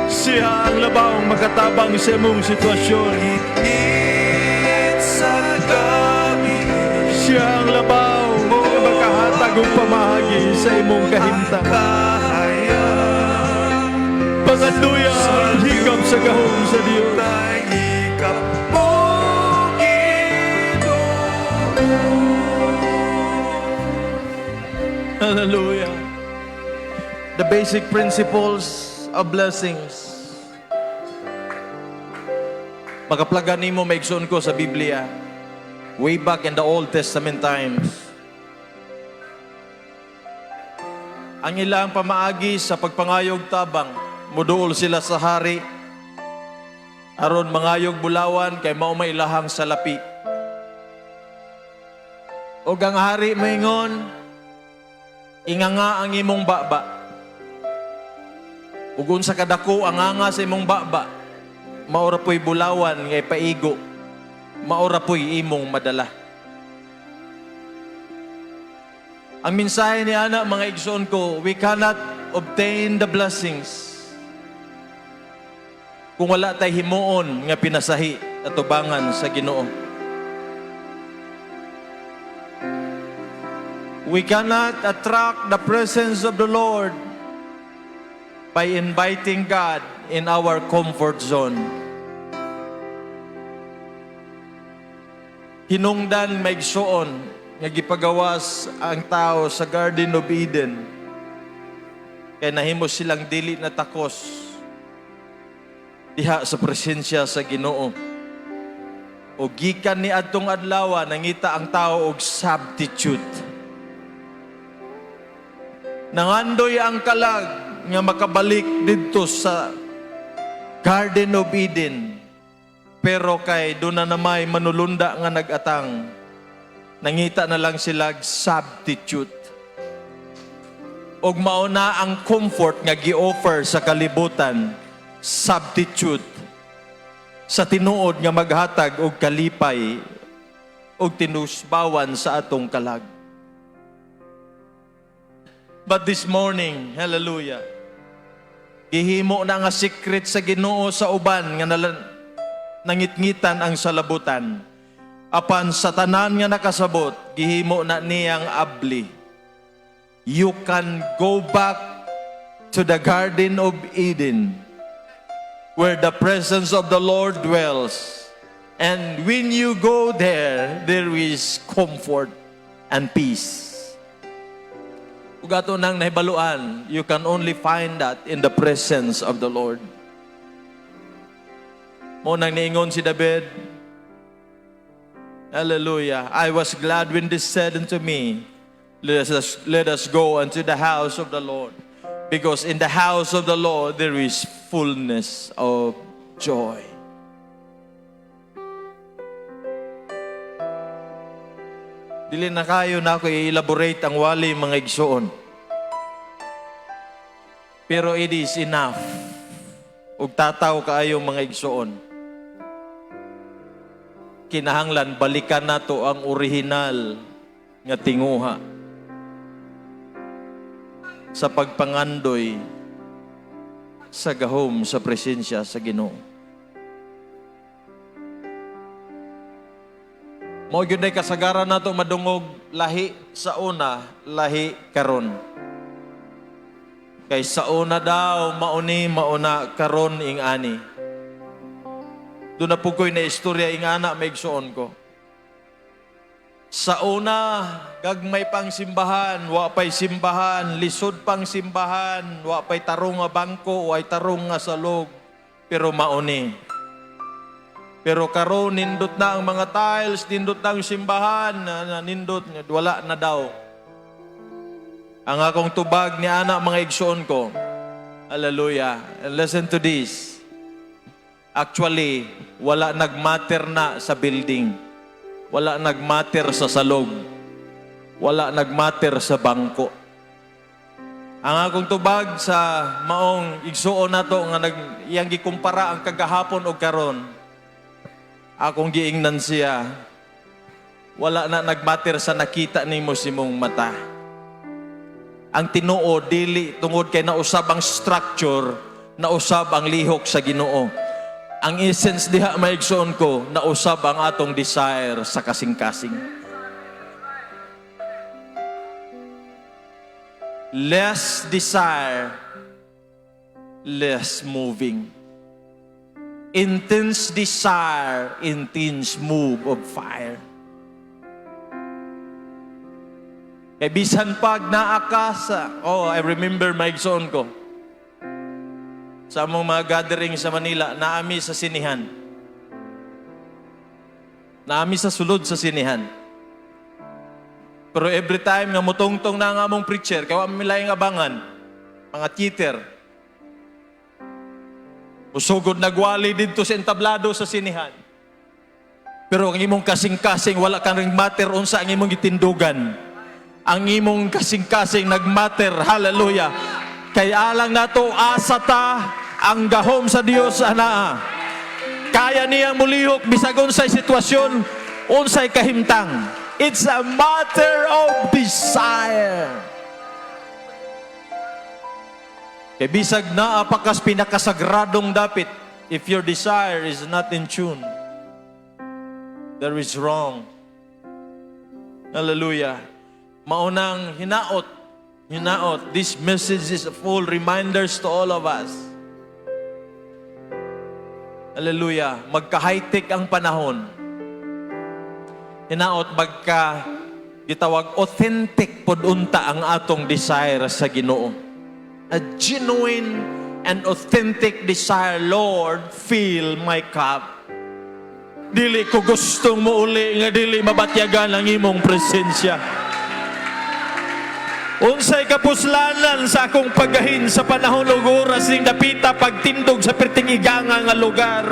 Siya ang labawng makatabang sa imong sitwasyon. Ngitngit sa gabi Siya ang labaw nga makahatag og pamaagi sa imong kahimtang. Kahayag. Pangandoya ang hikap sa gahom sa Diyos. Diyutay hikap mo, Ginoo. Hallelujah. The basic principles of blessings. Makaplaga nimo, maigsoon ko, sa Biblia. Way back in the Old Testament times. Ang ilang pamaagi sa pagpangayog tabang, muduol sila sa hari aron mangayog bulawan kay mao may ilahang salapi. Og ang hari maingon, "Inganga ang imong baba. Ug unsa kadako ang anga sa imong baba, mao ra po'y bulawan nga ipaigo, mao ra po'y imong madala." Ang mensahe ni ana, mga igsoon ko, we cannot obtain the blessings kung wala tay himuon nga pinasahi atubangan sa Ginoo. We cannot attract the presence of the Lord by inviting God in our comfort zone. Hinungdan, maigsoon, nga gipagawas ang tao sa Garden of Eden kay nahimo silang dili na takos diha sa presensya sa Ginoo. O gikan ni adtong adlaw, nangita ang tao og substitute. Nangandoy ang kalag nga makabalik didto sa Garden of Eden. Pero kay doon na namay manulunda nga nag-atang, nangita na lang sila substitute. Og mao na ang comfort nga gi-offer sa kalibutan, substitute sa tinuod nga maghatag og kalipay og tinusbawan sa atong kalag. But this morning, hallelujah, gihimo na nga secret sa Ginoo sa uban nga nangitngitan ang salabutan. Apan sa tanan nga nakasabot, gihimo na niyang abli. You can go back to the Garden of Eden where the presence of the Lord dwells. And when you go there, there is comfort. and peace. Ug ato nang nahibaluan, you can only find that in the presence of the Lord. Mao nang niingon si David, "Hallelujah. I was glad when they said unto me, let us go unto the house of the Lord. Because in the house of the Lord there is fullness of joy." Dili na kayo na ako i-elaborate ang wali, mga igsoon. Pero it is enough. Ug tataw kaayo, mga igsoon. Kinahanglan balikan nato ang orihinal nga tinguha sa pagpangandoy sa gahom sa presensya sa Ginoo. Mao gyud nay kasagaran nato madungog, lahi sa una, lahi karon. Kay sa una daw mauni mauna, karon ing ani. Duna po ko'y na istorya ing ana, may igsuon ko. Sa una, gagmay pang simbahan, wa pay simbahan, lisod pang simbahan, wa pay tarong nga bangko, wa tarong nga salog, pero mauni. Pero karon nindot na ang mga tiles, nindot na ang simbahan, na nindot, wala na daw. Ang akong tubag ni ana, mga igsoon ko, hallelujah, and listen to this. Actually, wala nagmatter na sa building. Wala nagmatter sa salog. Wala nagmatter sa bangko. Ang akong tubag sa maong igsuon nato nga nag iyang gikumpara ang kagahapon og karon. Akong giingnan siya, wala na nagmatter sa nakita nimo sa imong mata. Ang tinuod, dili tungod kay nausab ang structure, nausab ang lihok sa Ginoo. Ang essence diha, maigsoon ko, nausab ang atong desire sa kasing-kasing. Less desire, less moving. Intense desire, intense move of fire. Kay bisan pag naa ka sa, oh, I remember, maigsoon ko, sa among mga gathering sa Manila, naami sa sinihan. Naami sa sulod sa sinihan. Pero every time nga mutungtong na ang among preacher, kay wa mi laing abangan, mga theater. Musugod nagwali didto sa entablado sa sinihan. Pero ang imong kasing-kasing, wala kang ring matter unsa ang imong gitindugan. Ang imong kasing-kasing nagmatter, hallelujah. Kay alang nato, asa ta, ang gahom sa Dios anaa. Kaya niyang mulihok bisag unsay sitwasyon, unsay kahimtang. It's a matter of desire. Kay bisag naa pa kas pinakasagradong dapit, if your desire is not in tune, there is wrong. Hallelujah. Maunang hinaot, hinaot. This message is full reminders to all of us. Hallelujah. Magka-high-tech ang panahon. Hinaot magka gitawag authentic pod unta ang atong desire sa Ginoo. A genuine and authentic desire, "Lord, fill my cup. Dili ko gustong muuli nga dili mabatyagan ang imong presensya. Unsay kapuslanan sa akong paggahin sa panahon ug oras ning dapita pagtindog sa perting iganga nga lugar?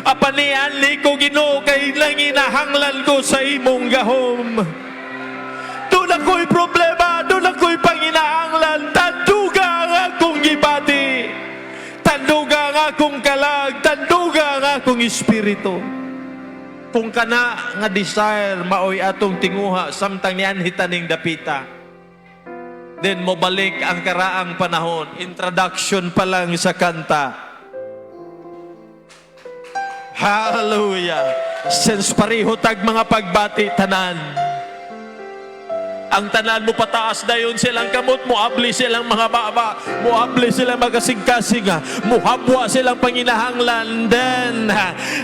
Apan nianli ko, Ginoo, kay nanginahanglan ko sa imong gahom. Duna ako'y problema, duna ako'y panginahanglan. Tanduga ang akong gibati. Tanduga ang akong kalag, tanduga ang akong espiritu." Kung kana nga desire maoy atong tinguha samtang nianhi ta ning dapita, then mobalik ang karaang panahon, introduction pa lang sa kanta. Hallelujah. Since pareho tag mga pagbati tanan. Ang tanan mo pataas dayon silang kamot, muabli silang mga baba, muabli silang magasing-kasing, muhabwa silang panginahanglan. Then,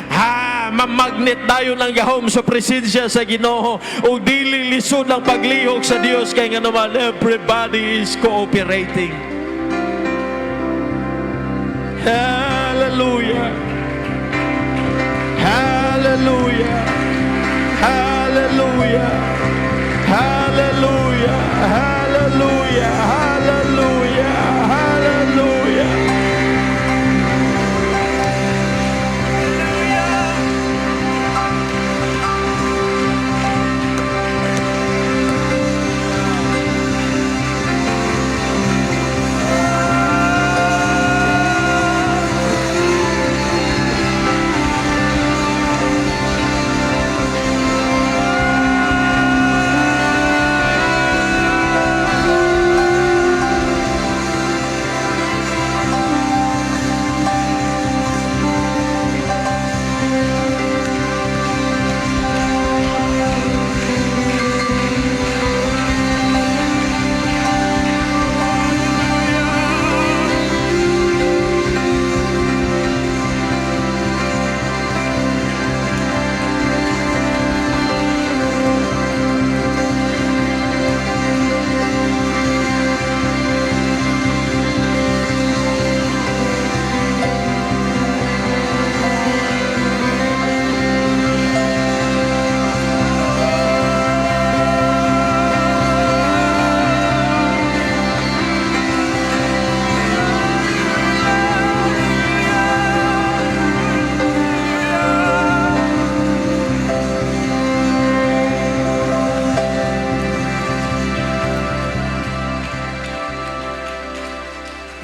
ha, mamagnet dayon ang gahom sa presensya sa Ginoo ug dili lisod ang paglihok sa Dios kay nga naman everybody is cooperating. Hallelujah. Hallelujah. Hallelujah. Hallelujah. Hallelujah. Hallelujah. Hallelujah.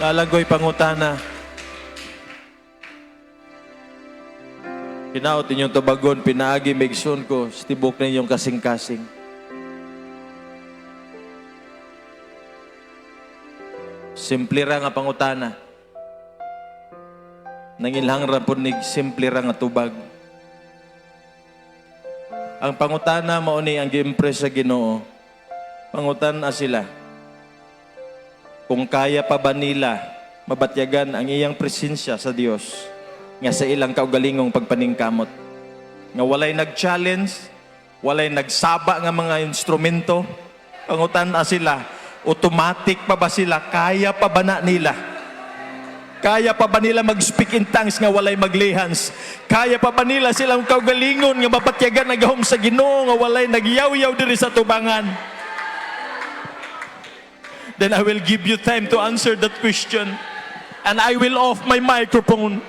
Naa lang ko'y pangutana. Hinaot inyong tubagon, pinaagi migsoon ko, sa tibok ninyong kasing-kasing. Simple ra nga pangutana. Nangilhang ra pud nig simple ra nga tubag. Ang pangutana mao ni ang gi-impress sa Ginoo. Pangutan-a sila kung kaya pa ba nila mabatyagan ang iyang presensya sa Dios nga sa ilang kaugalingong pagpaningkamot. Nga walay nag-challenge, walay nagsaba nga mga instrumento. Pangutan-a sila, automatic pa ba sila? Kaya pa ba na nila? Kaya pa ba nila mag-speak in tongues nga walay mag-lay hands? Kaya pa ba nila silang kaugalingon nga mapatyagan ang gahom sa Ginoo nga walay nagyaw-yaw diri sa tubangan? Then I will give you time to answer that question. And I will off my microphone.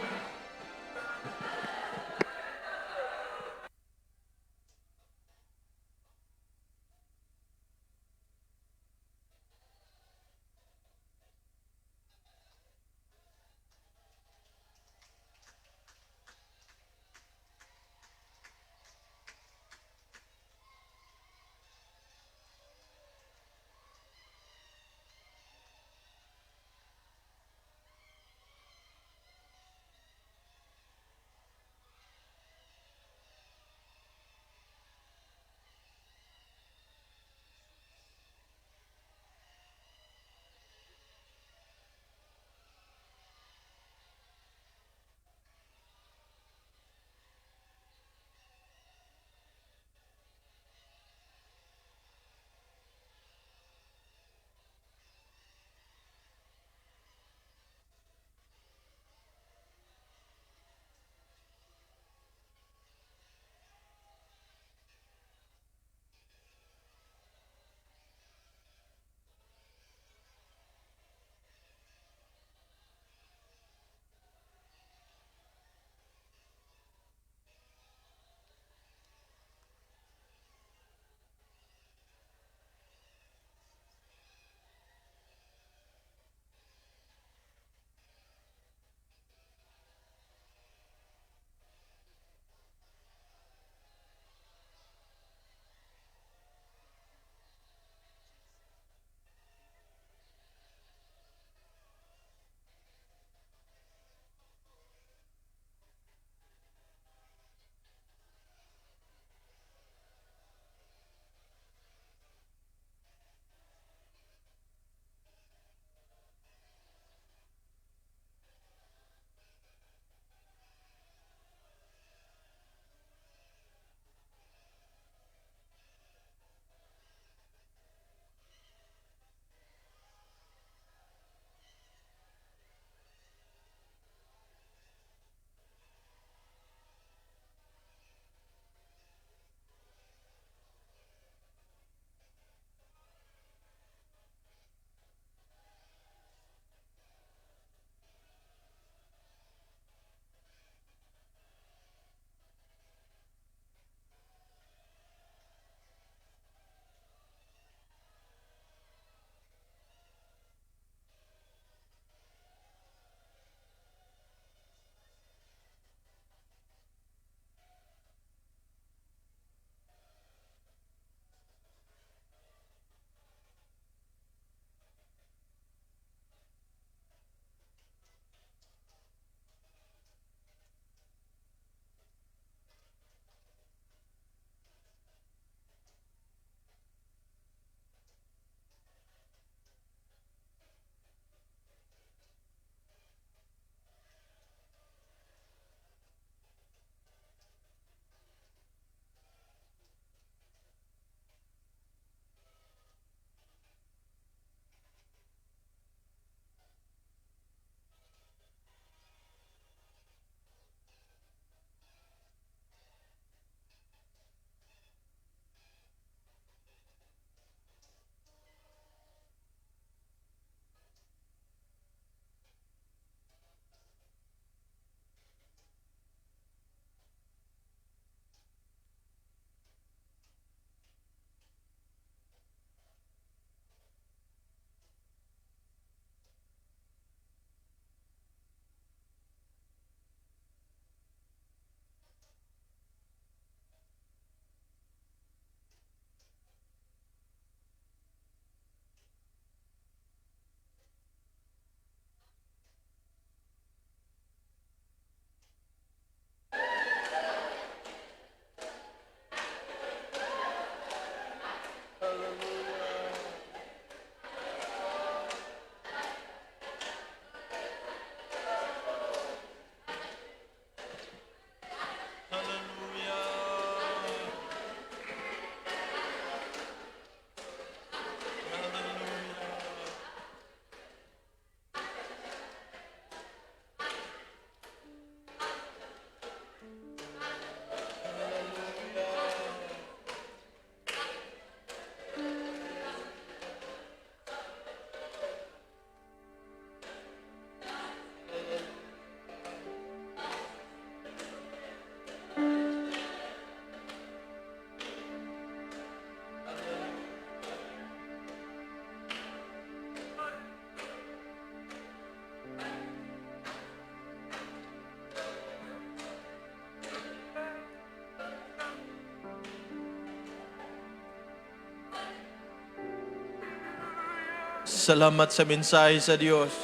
Salamat sa mensahe sa Dios.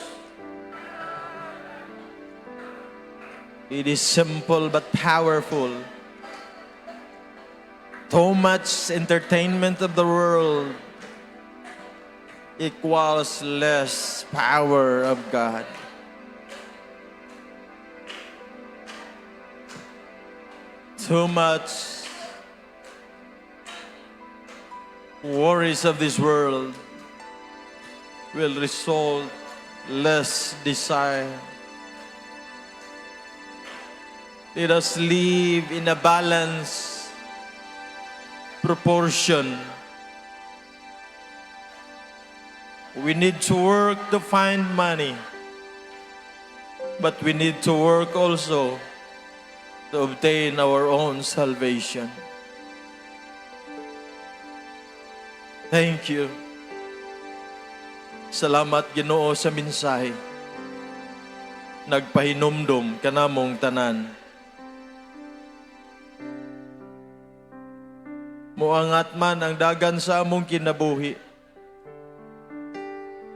It is simple but powerful. Too much entertainment of the world equals less power of God. Too much worries of this world will result less desire. Let us live in a balanced proportion. We need to work to find money, but we need to work also to obtain our own salvation. Thank you. Salamat, Ginoo, sa mensahe. Nagpahinumdom kanamong tanan. Muangat man ang dagan sa among kinabuhi,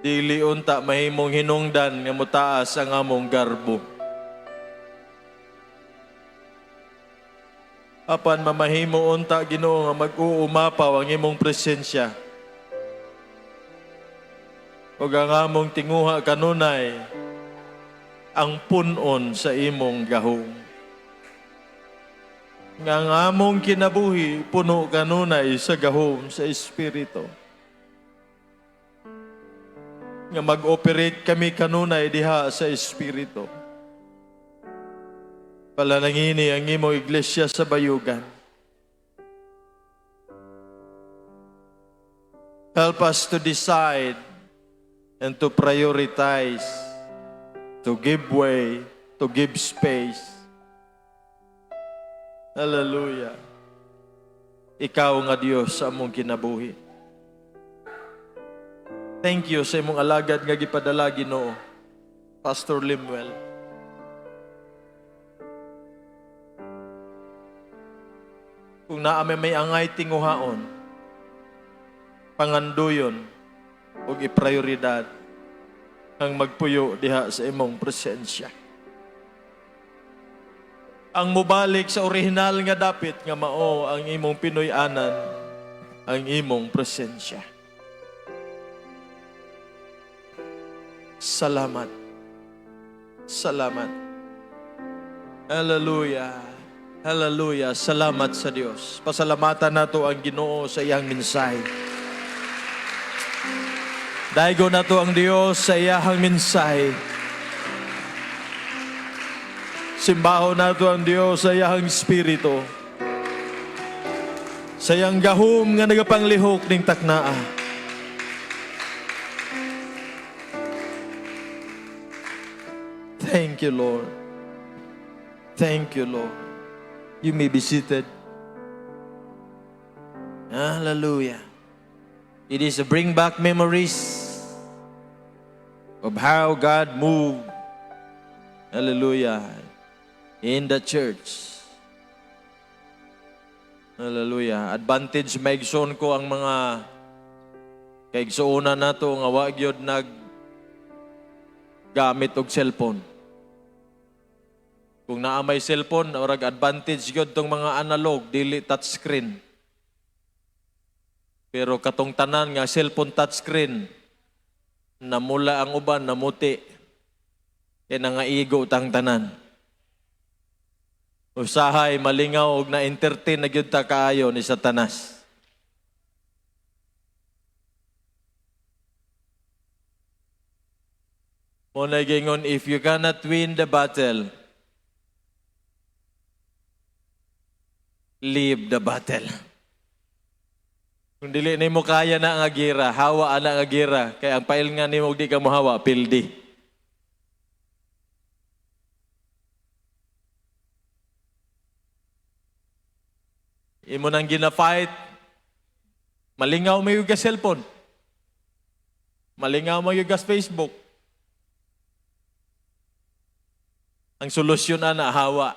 dili unta mahimong hinungdan nga motaas ang among garbo. Apan mamahimo unta, Ginoo, nga mag-uumapaw ang imong presensya. Ug ang among tinguha kanunay ang punon sa imong gahom. Nga ang among kinabuhi puno kanunay sa gahom sa Espiritu. Nga mag-operate kami kanunay diha sa Espiritu. Palalangini ang imong iglesia sa Bayugan. Help us to decide and to prioritize, to give way, to give space. Hallelujah. Ikaw nga Diyos sa among kinabuhi. Thank you sa imong alagad nga gipadala, Ginoo, Pastor Limuel. Kung naa may angay tinguhaon, panganduyon ug iprioridad ang magpuyo diha sa imong presensya. Ang mubalik sa orihinal nga dapit nga mao ang imong Pinoy-anan, ang imong presensya. Salamat. Salamat. Hallelujah. Hallelujah. Salamat sa Dios. Pasalamatan nato ang Ginoo sa iyang mensahe. Daygo nato ang Dios sa iyang mensahe. Simbaho nato ang Dios sa iyang espiritu. Sa iyang gahom nga nagapanglihok ning taknaa. Thank you, Lord. Thank you, Lord. You may be seated. Hallelujah. It is to bring back memories of how God moved. Hallelujah. In the church. Hallelujah. Advantage maigsoon ko ang mga kaigsuonan nato nga wa gyud nag gamit og cellphone. Kung naa may cellphone, orag advantage gyud tong mga analog, dili touchscreen. Pero katong tanan nga cellphone touchscreen, namula ang uban, namuti. Kay nangaigo tang tanan. Usahay malingaw og na-entertain na gyud ta kaayo ni Satanas. Mao na gingon, if you cannot win the battle, leave the battle. Kung dili nimo kaya na ang agira, hawa ana ang agira, kay ang pail nga nimo og di ka mohawa, pildi. Imo nang gina-fight, malingaw mo yung cellphone. Malingaw mo yung Facebook. Ang solusyon ana, hawa.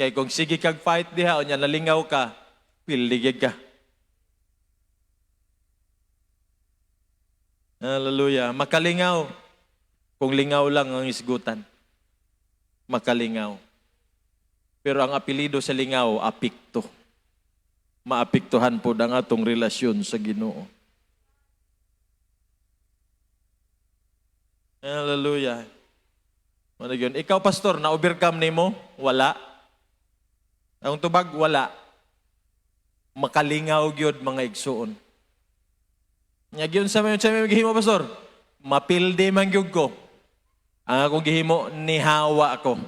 Kay kung sige kag fight diha, unya nalingaw ka, pildi gyud ka. Hallelujah. Makalingaw. Kung lingaw lang ang isgutan. Makalingaw. Pero ang apelido sa lingaw, apikto. Maapektuhan po ang atong relasyon sa Ginoo. Hallelujah. Ano yun? Ikaw, pastor, na-overcome nimo? Wala. Ang tubag, wala. Makalingaw gyud, mga igsuon. Nya gyud sa may gihimo, pastor? Mapildi man gyud ko. Ang akong gihimo, nihawa ako.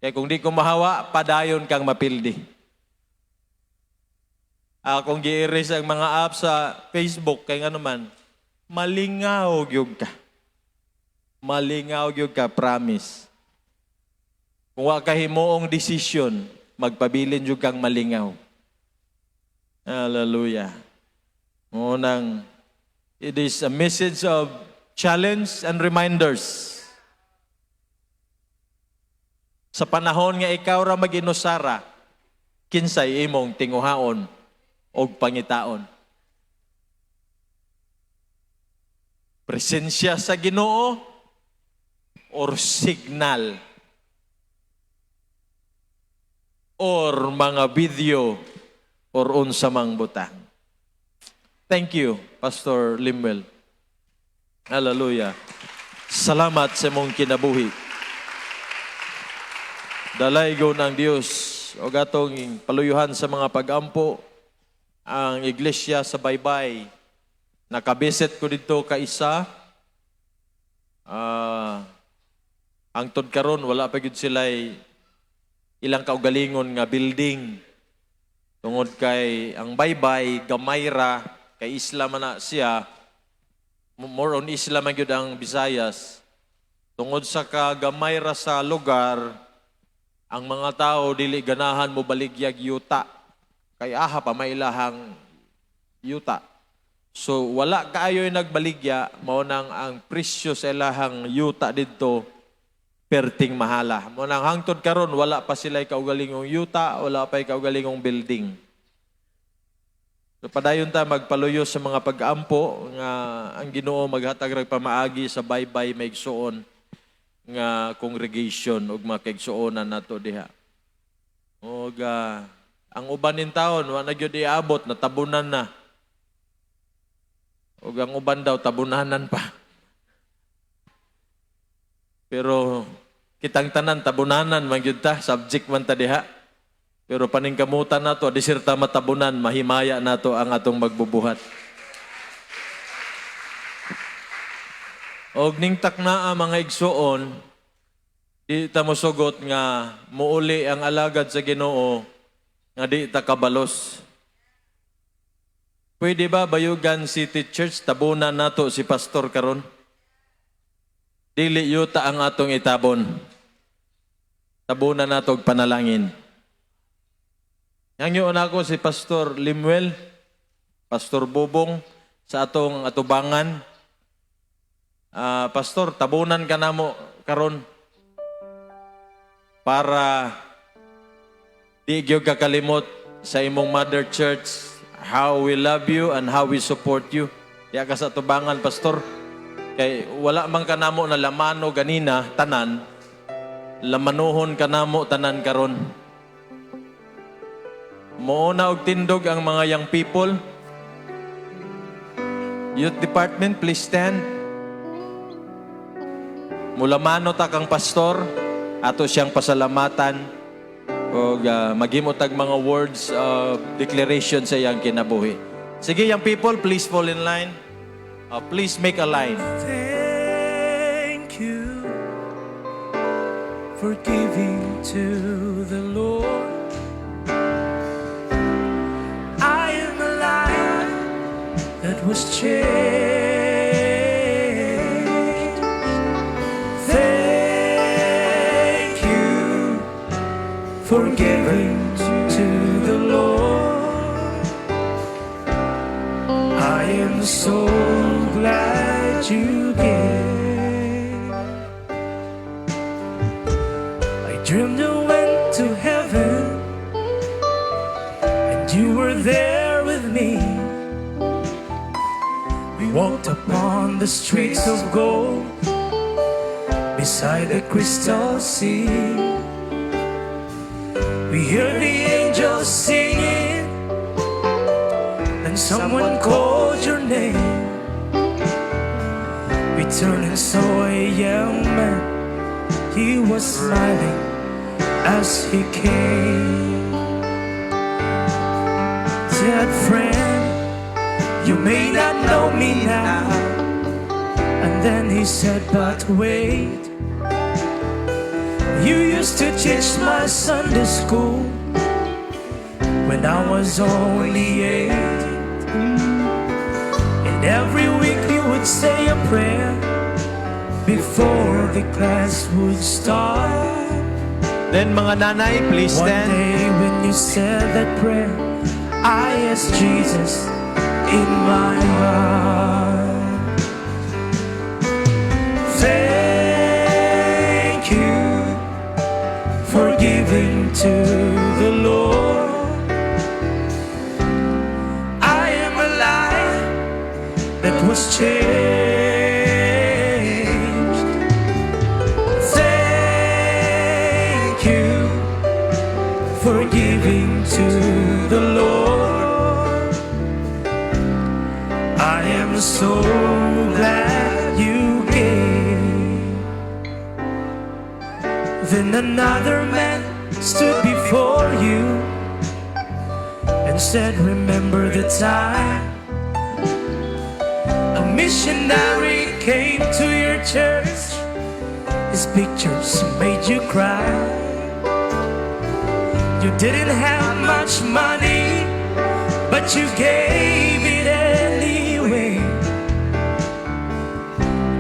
Kaya kung di ko mahawa, padayon kang mapildi. Akong gi-erase ang mga apps sa Facebook kay nga naman, malingaw gyud ka. Malingaw gyud ka, promise. Kung wa ka himuong desisyon, magpabilin jud kang malingaw. Hallelujah. Munang, it is a message of challenge and reminders. Sa panahon nga ikaw ra mag-inusara, kinsay imong tinguhaon og pangitaon? Presensya sa Ginoo or signal or mga video or unsa mang butang? Thank you, Pastor Limuel. Hallelujah. Salamat sa imong kinabuhi. Dalaygon ang Dios o atong paluyuhan sa mga pagampo ang iglesia sa Baybay. Nakabisit ko dito kaisa. Ang tod karon wala pa gyud sila ilang kaugalingon nga building. Tungod kay ang Baybay gamay ra kay isla man na siya. More on isla man gyud ang Visayas. Tungod sa kagamay ra sa lugar, ang mga tao dili ganahan mo baligyag yuta. Kay aha pa may ilahang yuta. So wala kaayo'y nagbaligya, mao nang ang presyo sa ilahang yuta didto perting mahala. Mao nang hangtod karon wala pa sila kaugalingong yuta, wala pa kaugalingong building. So padayon ta magpaluyo sa mga pag-ampo nga ang Ginoo maghatag rag pamaagi sa Baybay maigsuon nga congregation ug mga kaigsuonan nato diha. Og ang uban nin taon wa na gyud iabot, natabunan na. Ug ang uban daw tabunanan pa. Pero kitang tanan tabunanan man gyud ta, subject man ta diha. Pero paningkamutan nato, diserta matabunan, mahimaya nato ang atong magbubuhat. Og ning taknaa, mga igsuon, di ta mosugot nga muuli ang alagad sa Ginoo nga di ta kabalos. Pwede ba, Bayugan City Church, tabunan nato si pastor karon? Dili yuta ang atong itabon. Tabunan nato og panalangin. Hangyoon ako si Pastor Limuel, Pastor Bobong sa atong atubangan. Pastor, tabunan ka namo karon para di gyud ka kalimot sa imong mother church, how we love you and how we support you. Diya ka sa atubangan, Pastor. Kay wala man ka namo na lamano ganina tanan, lamanuhon ka namo tanan karon. Muuna og tindog ang mga young people. Youth department, please stand. Mulamano ta kang pastor, ato siyang pasalamatan og maghimo tag mga words of declaration sa iyang kinabuhi. Sige, young people, please fall in line. Please make a line. Thank you for giving to the Lord. I am a life that was changed. Thank you for giving to the Lord. I am so glad you gave. I dreamed I went to heaven and you were there with me. We Walked upon the streets of gold beside the crystal sea. We heard the angels singing, and someone called your name. We turned and saw a young man. He was smiling as he came. Said, "Friend, you may not know me now." And then he said, "But wait. You used to teach my Sunday school when I was only 8. And every week you would say a prayer before the class would start." Then mga nanay, please One stand. Day when you said that prayer, I asked Jesus in my heart. Thank you for giving to the Lord. I am a life that was changed. Thank you for giving to the Lord. I am so glad you gave. Then another man stood before you and said, "Remember the time a missionary came to your church? His pictures made you cry. You didn't have much money, but you gave it anyway.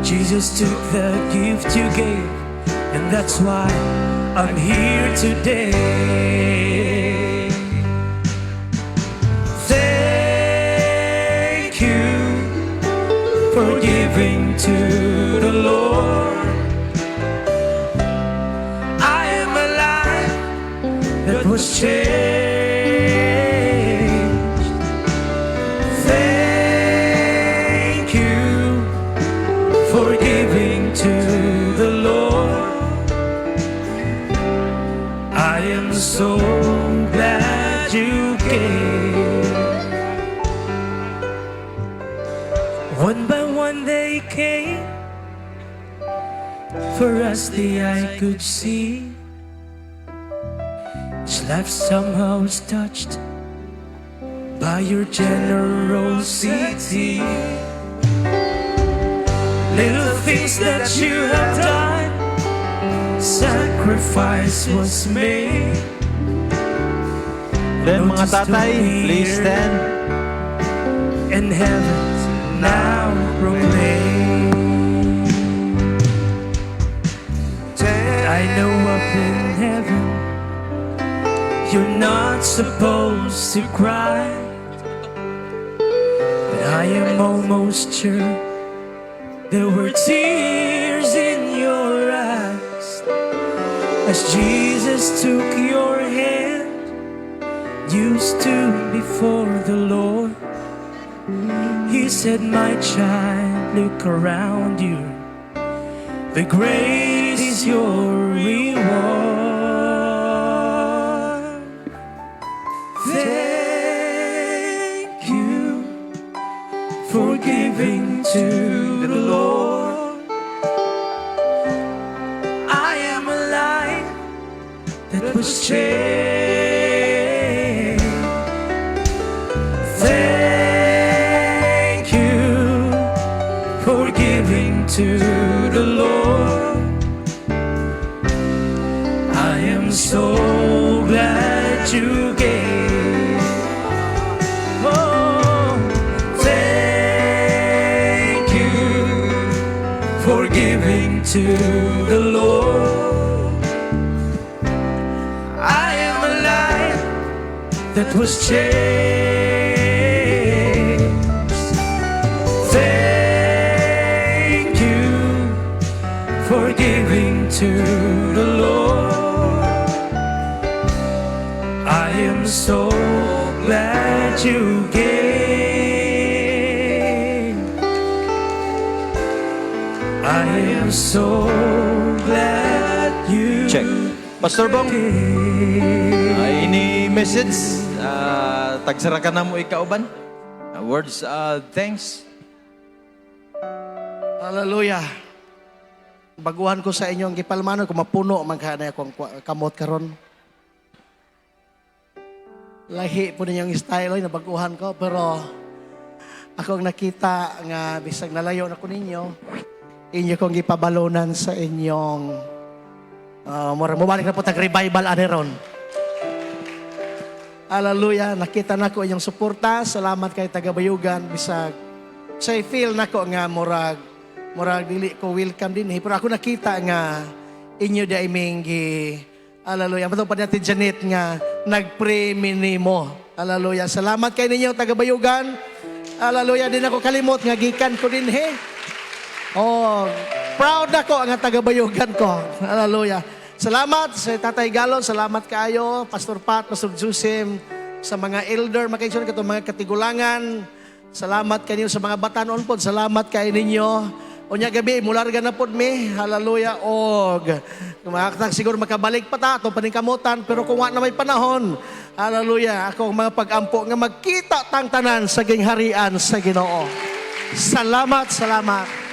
Jesus took the gift you gave, and that's why I'm here today." Thank you for giving to the Lord. I am a life that was changed. Thank you for giving to the Lord. I am so glad you gave. One by one they came, for as the eye could see. Each life somehow was touched by your generosity. Little things that you have done, sacrifice was made. Then mga tatay, please stand. And heaven now proclaim. I know up in heaven you're not supposed to cry, but I am almost sure there were tears in your eyes as Jesus took your hand. You stood before the Lord. He said, "My child, look around you. The great is your reward." Thank you for giving to the Lord. I am a life that was changed. Thank you for giving to the Lord. I am so glad you gave. Oh, thank you for giving to the Lord. I am a life that was changed. Thank you for giving to the Lord. I am so glad you gave. I am so glad you Check. Pastor Bong, did. Any message? Tagsara ka na mo ikauban? Words, thanks. Hallelujah. Baguhan ko sa inyo ang gipalmano kung mapuno man ka na akong kamot karon. Lahi po ninyong style oy, nabaguhan ko, pero ako ang nakita nga bisag nalayo na ko ninyo, inyo kong gipabalonan sa inyong mura mobalik na po tag revival ani ron. Hallelujah, nakita nako inyong suporta. Salamat kay Tagabayugan bisag sa feel nako nga murag murag dili ko welcome din eh. Pero ako nakita nga inyo di ay minggi. Hallelujah. Mato pa natin Janet nga nagpray minimo. Hallelujah. Salamat kay ninyo Tagabayugan. Hallelujah. Din ako kalimot nga gikan ko din he. Oh, proud ako ang taga-Bayugan ko. Hallelujah. Salamat sa Tatay Galon, salamat kaayo, Pastor Pat, Pastor Jusem, sa mga elder, makaigsoon katong mga katigulangan. Salamat kanyo sa mga batanon pod, salamat kay ninyo. Unya gabi, mularga na pod mi. Hallelujah. Og kumaktak siguro makabalik pa ta atong paningkamutan, pero kung wa na may panahon, hallelujah, ako ang mga pag-ampo nga magkita tang tanan sa gingharian sa Ginoo. Salamat, salamat.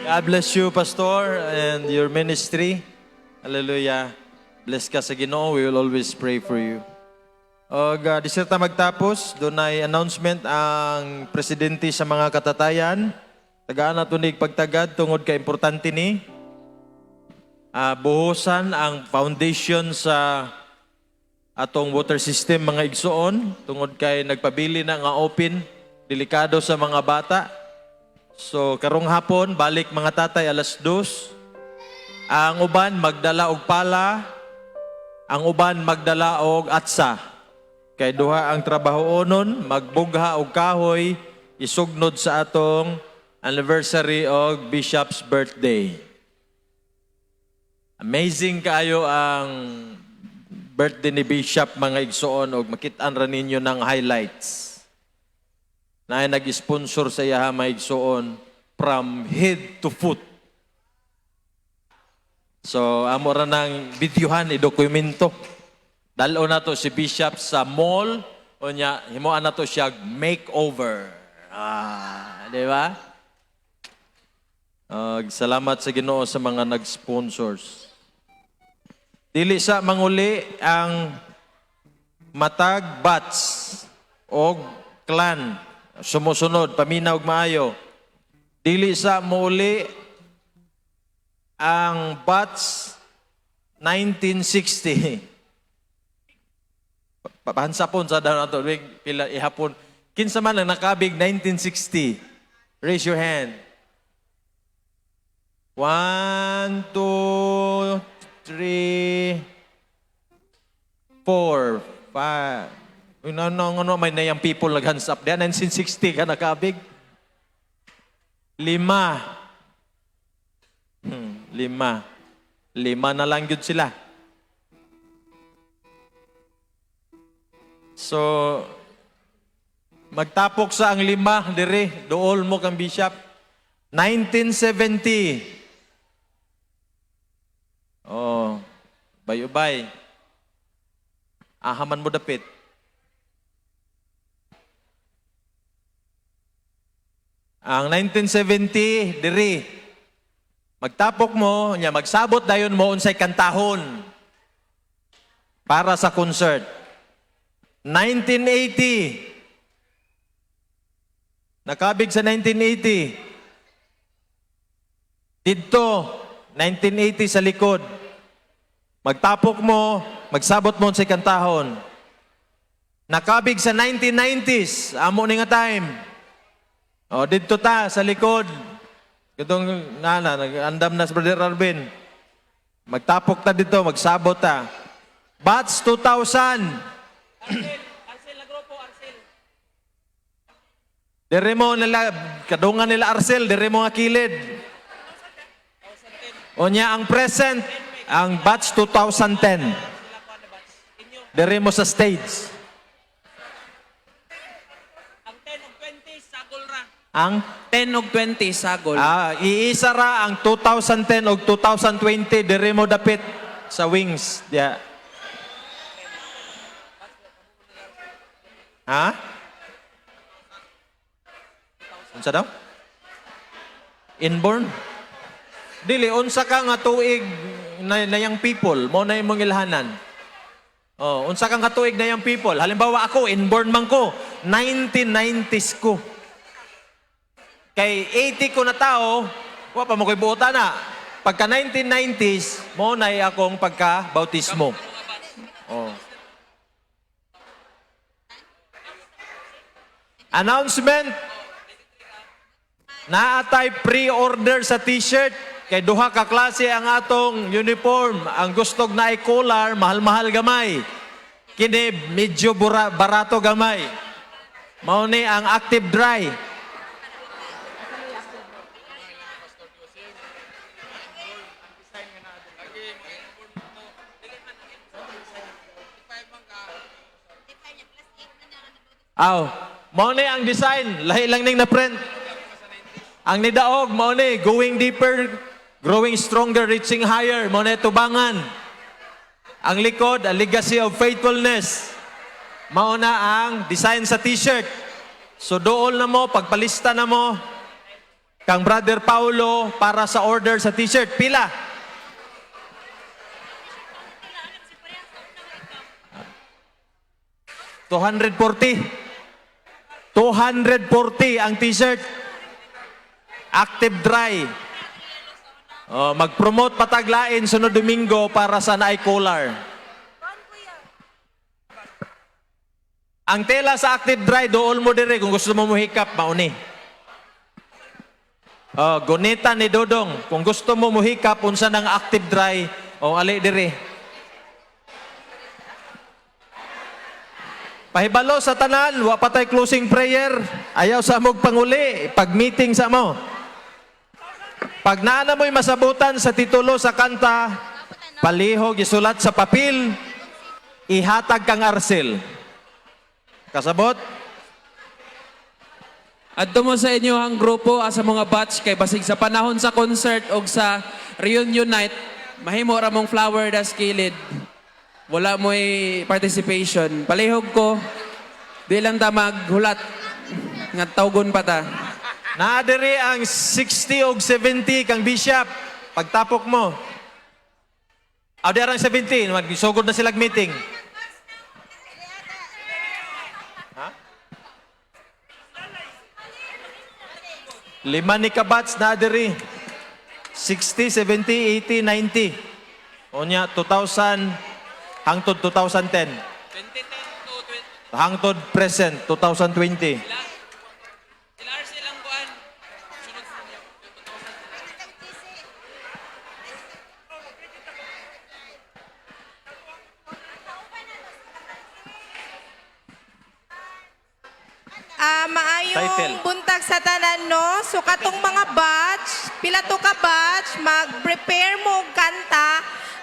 God bless you, Pastor, and your ministry. Hallelujah. Bless ka sa Ginoo. We will always pray for you. Og di ta magtapos, dunay announcement ang presidente sa mga katatayan. Tagaan na tunig pagtagad tungod kay importante ni. Buhusan ang foundation sa atong water system, mga igsoon, tungod kay nagpabili na nga open, delikado sa mga bata. So karong hapon balik mga tatay 2:00. Ang uban magdala og pala, ang uban magdala og atsa. Kay duha ang trabahoonon, magbugha og kahoy isugnod sa atong anniversary og Bishop's birthday. Amazing kaayo ang birthday ni Bishop, mga igsoon, og makit-an ra ninyo ng highlights na nag-sponsor sa iyaha, mga igsoon, from head to foot. So amo ra nang videohan, i-dokumento. Dalo na to si Bishop sa mall unya himuan na to siya makeover. Ah, di ba? Salamat sa Ginoo sa mga nag-sponsors. Dili sa manguli ang matag batch og clan. Sumusunod, paminaw og maayo. Dili sa muuli ang batch 1960. Pahansapon sa daw nato, pila ihapon. Kinsa man ang nakabig 1960? Raise your hand. One, two, three, four, five. Uy, no, no, no, may nayang people nag-hands up diyan. 1960 ka nakabig. Lima. Lima. Lima na lang yun sila. So, magtapok sa ang lima dire, duol mo kang bishop. 1970. Oh, bayubay. Ahaman mo dapit. Ang 1970 diri. Magtapok mo, nya magsabot dayon mo unsay kantahon para sa concert. 1980. Nakabig sa 1980. Didto, 1980 sa likod. Magtapok mo, magsabot mo sa kantahon. Nakabig sa 1990s, amo ni nga time. O, didto ta sa likod. Katong nana, nag-andam na si Brother Arvin. Magtapok ta dito, magsabot ta. Batch 2000. Dire mo nila, kadungan nila Arcel, dire mo nga kilid. Unya ang present, ang batch 2010. Dire mo sa stage. Ang 10 ug 20 sagol ra. Ang 10 og 20 sagol. Ah, iisa ra ang 2010 og 2020 dire mo dapit sa wings. Yeah. Ha? Unsa daw? Inborn? Dili unsa ka nga tuig na, na yang people mo na imong ilhanan. Oh, unsa kang katuig na yang people? Halimbawa ako, inborn man ko, 1990s ko. Kay 80 ko na tao, wa pa mo ko'y buota na. Pagka 1990s, mo na akong pagka-bautismo. Oh. Announcement! Naatay pre-order sa t-shirt. Kay duha ka klase ang atong uniform. Ang gustog na collar, mahal-mahal gamay. Kini medyo barato gamay. Mao ni ang active dry. Aw, mao ni ang design, lahi lang ning na-print. Ang nidaog mao ni going deeper, growing stronger, reaching higher, mao ni tubangan. Ang likod, a legacy of faithfulness. Mao na ang design sa t-shirt. So dool na mo, pagpalista na mo kang Brother Paulo para sa order sa t-shirt. Pila? 240. 240 ang t-shirt. Active dry. Oh, mag-promote pataglain sunod Domingo para sa naay collar. Ang tela sa active dry, dool mo dire kung gusto mo muhikap, mauni. Oh, gunita ni Dodong. Kung gusto mo muhikap, unsa nang active dry, o ali dire. Pahibalo sa tanan, wa pa tay closing prayer. Ayaw sa amog panguli, pag meeting sa mo. Pag naa na mo'y masabutan sa titulo sa kanta, palihog isulat sa papel, ihatag kang Arcel. Kasabot? Adto mo sa inyo ang grupo asa mga batch kay basig sa panahon sa concert og sa reunion night, mahimo ra mong flower das kilid. Wala mo'y participation. Palihog ko, di lang ta maghulat. Nga tawgon pa ta. Naa diri ang 60 og 70 kang bishop. Pagtapok mo. Aw di arang 70, magsugod na silag meeting. Ha? Lima ni kabats na diri. 60, 70, 80, 90. Unya 2000 hangtod 2010. 2010 to 20. Hangtod present 2020. Sila RC lang kuan. Sunod Ah, maayong Title. buntag sa tanan no. So katong mga batch, pila to ka batch, mag-prepare mo og kanta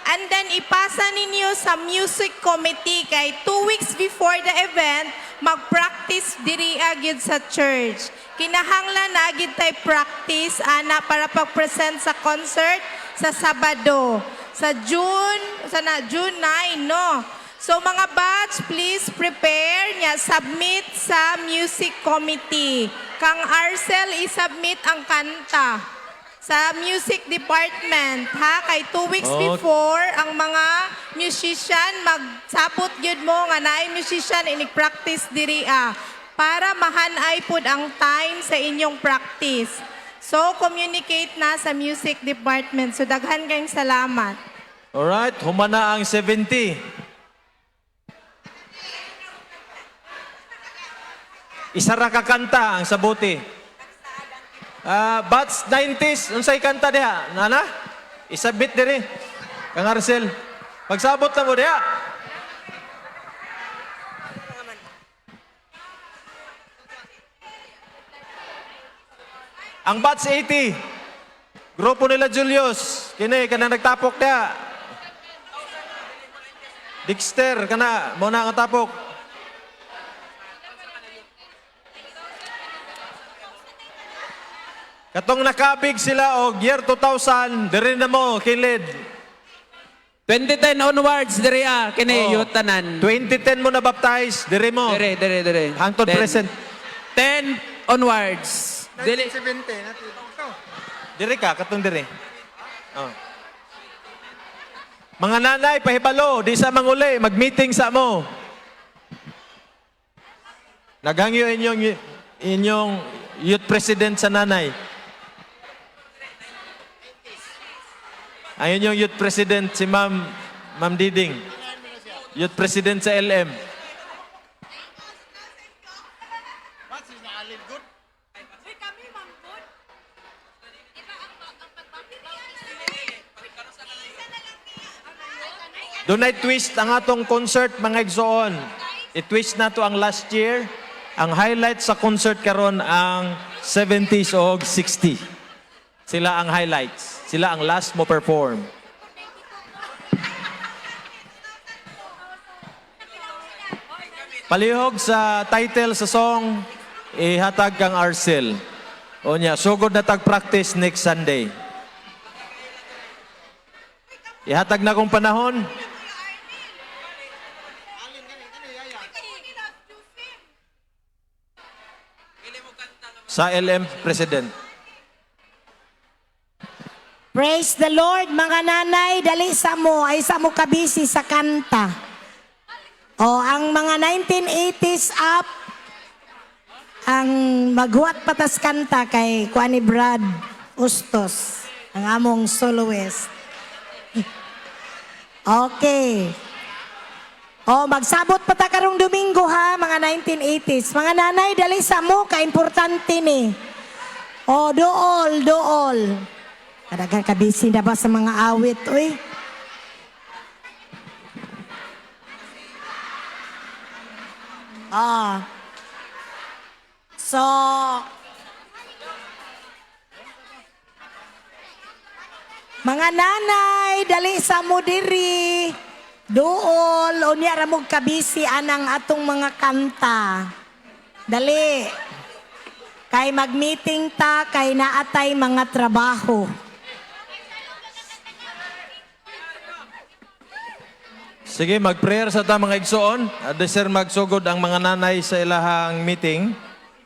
and then ipasa ninyo sa music committee kay 2 weeks before the event, mag-practice diri agid sa church. Kinahanglan na agid tay practice ana para pag-present sa concert sa Sabado. Sa June, sa na June 9 no. So mga batch, please prepare niya, submit sa music committee. Kang Arcel, isubmit ang kanta sa music department, ha? Kay 2 weeks Okay. before, ang mga musician, magsabot gyud mo nga naay musician, inig-practice diri ah, para mahanay pud ang time sa inyong practice. So, communicate na sa music department. So, daghan kayong salamat. Alright, humana ang 70. Isa ra ka kanta ang sabuti. Ah, bats 90s, unsay kanta diha? Nana? Isabit diri. Kang Arcel. Pagsabot na mo diha. Ang bats 80. Grupo nila Julius. Kini kana nagtapok diha. Dexter kana mo na ang tapok. Katong nakabig sila og year 2000, diri na mo kilid. 2010 onwards diri ah, kini Oh. youth tanan. 2010 mo na baptize, diri mo. Dire, dire, dire. Hangtod 10. present. 10 onwards. Dili. Diri ka, katong diri. Oh. Mga nanay, pahibalo, di sa manguli, mag-meeting sa mo. Naghangyo inyong youth president sa nanay. Ayun yung youth president si Ma'am Diding. Youth president sa LM. Dunay twist ang atong concert, mga igsoon. I-twist na to ang last year. Ang highlight sa concert karon ang 70s o 60. Sila ang highlights. Sila ang last mo perform. Palihog sa title sa song, ihatag kang Arcel. O niya, sugod na tag practice next Sunday. Ihatag na kong panahon. Sa LM President. Praise the Lord, mga nanay, dali sa mo, ay sa mo kabisi sa kanta. O, ang mga 1980s up, ang maghuwat patas kanta kay Kuani Brad Ustos, ang among soloist. Okay. O, magsabot pa ta karong Domingo ha, mga 1980s. Mga nanay, dali sa mo, kaimportante ni. O, dool, dool. Kadagan kabisi na ba sa mga awit, uy? Ah. So, mga nanay, dali sa mo diri. Duol, unya ra mo kabisi anang atong mga kanta. Dali. Kay mag-meeting ta, kay naatay mga trabaho. Sige, mag-prayer sa ta, mga igsoon. Deser magsugod ang mga nanay sa ilahang meeting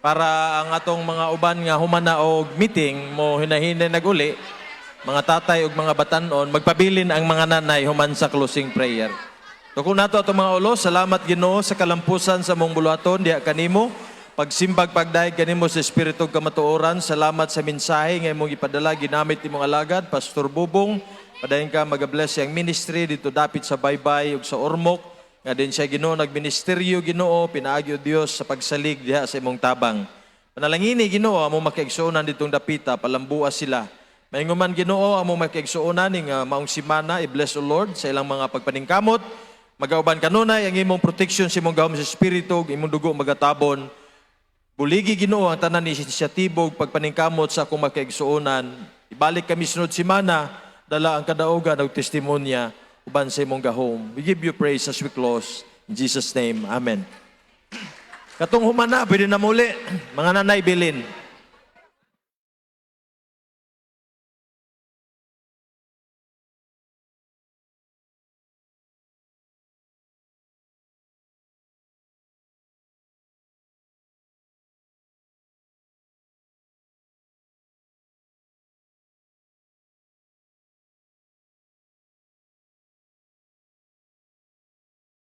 para ang atong mga uban nga humana og meeting mo hinahinay naguli, mga tatay ug mga batanon, magpabilin ang mga nanay human sa closing prayer. Tuko nato atong mga ulo, salamat Ginoo sa kalampusan sa mong buluhaton diha kanimo. Pagsimbag pagdayeg kanimo sa espiritu ug kamatuoran, salamat sa mensahe nga imong ipadala ginamit imong alagad Pastor Bubong. Padayon ka magabless ang ministry dito dapit sa Baybay ug sa Ormoc. Nga din siya, Ginoo, nagministeryo, Ginoo, pinaagi o Dios sa pagsalig diha sa imong tabang. Panalangini, Ginoo, among makaigsuonan ditong dapita, palambua sila. Mainguman, Ginoo, among makaigsuonan ning maong simana, i-bless o Lord sa ilang mga pagpaningkamot. Magauban kanunay ang imong protection sa imong gahom sa espiritu, ug imong dugo magatabon. Buligi, Ginoo, ang tanan ni inisyatibo ug pagpaningkamot sa akong makaigsuonan. Ibalik kami sunod simana, dala ang kadaugan og testimonya uban sa imong gahom. We give you praise as we close. In Jesus' name, Amen. Katong humana, pwede na muli. Mga nanay, bilin.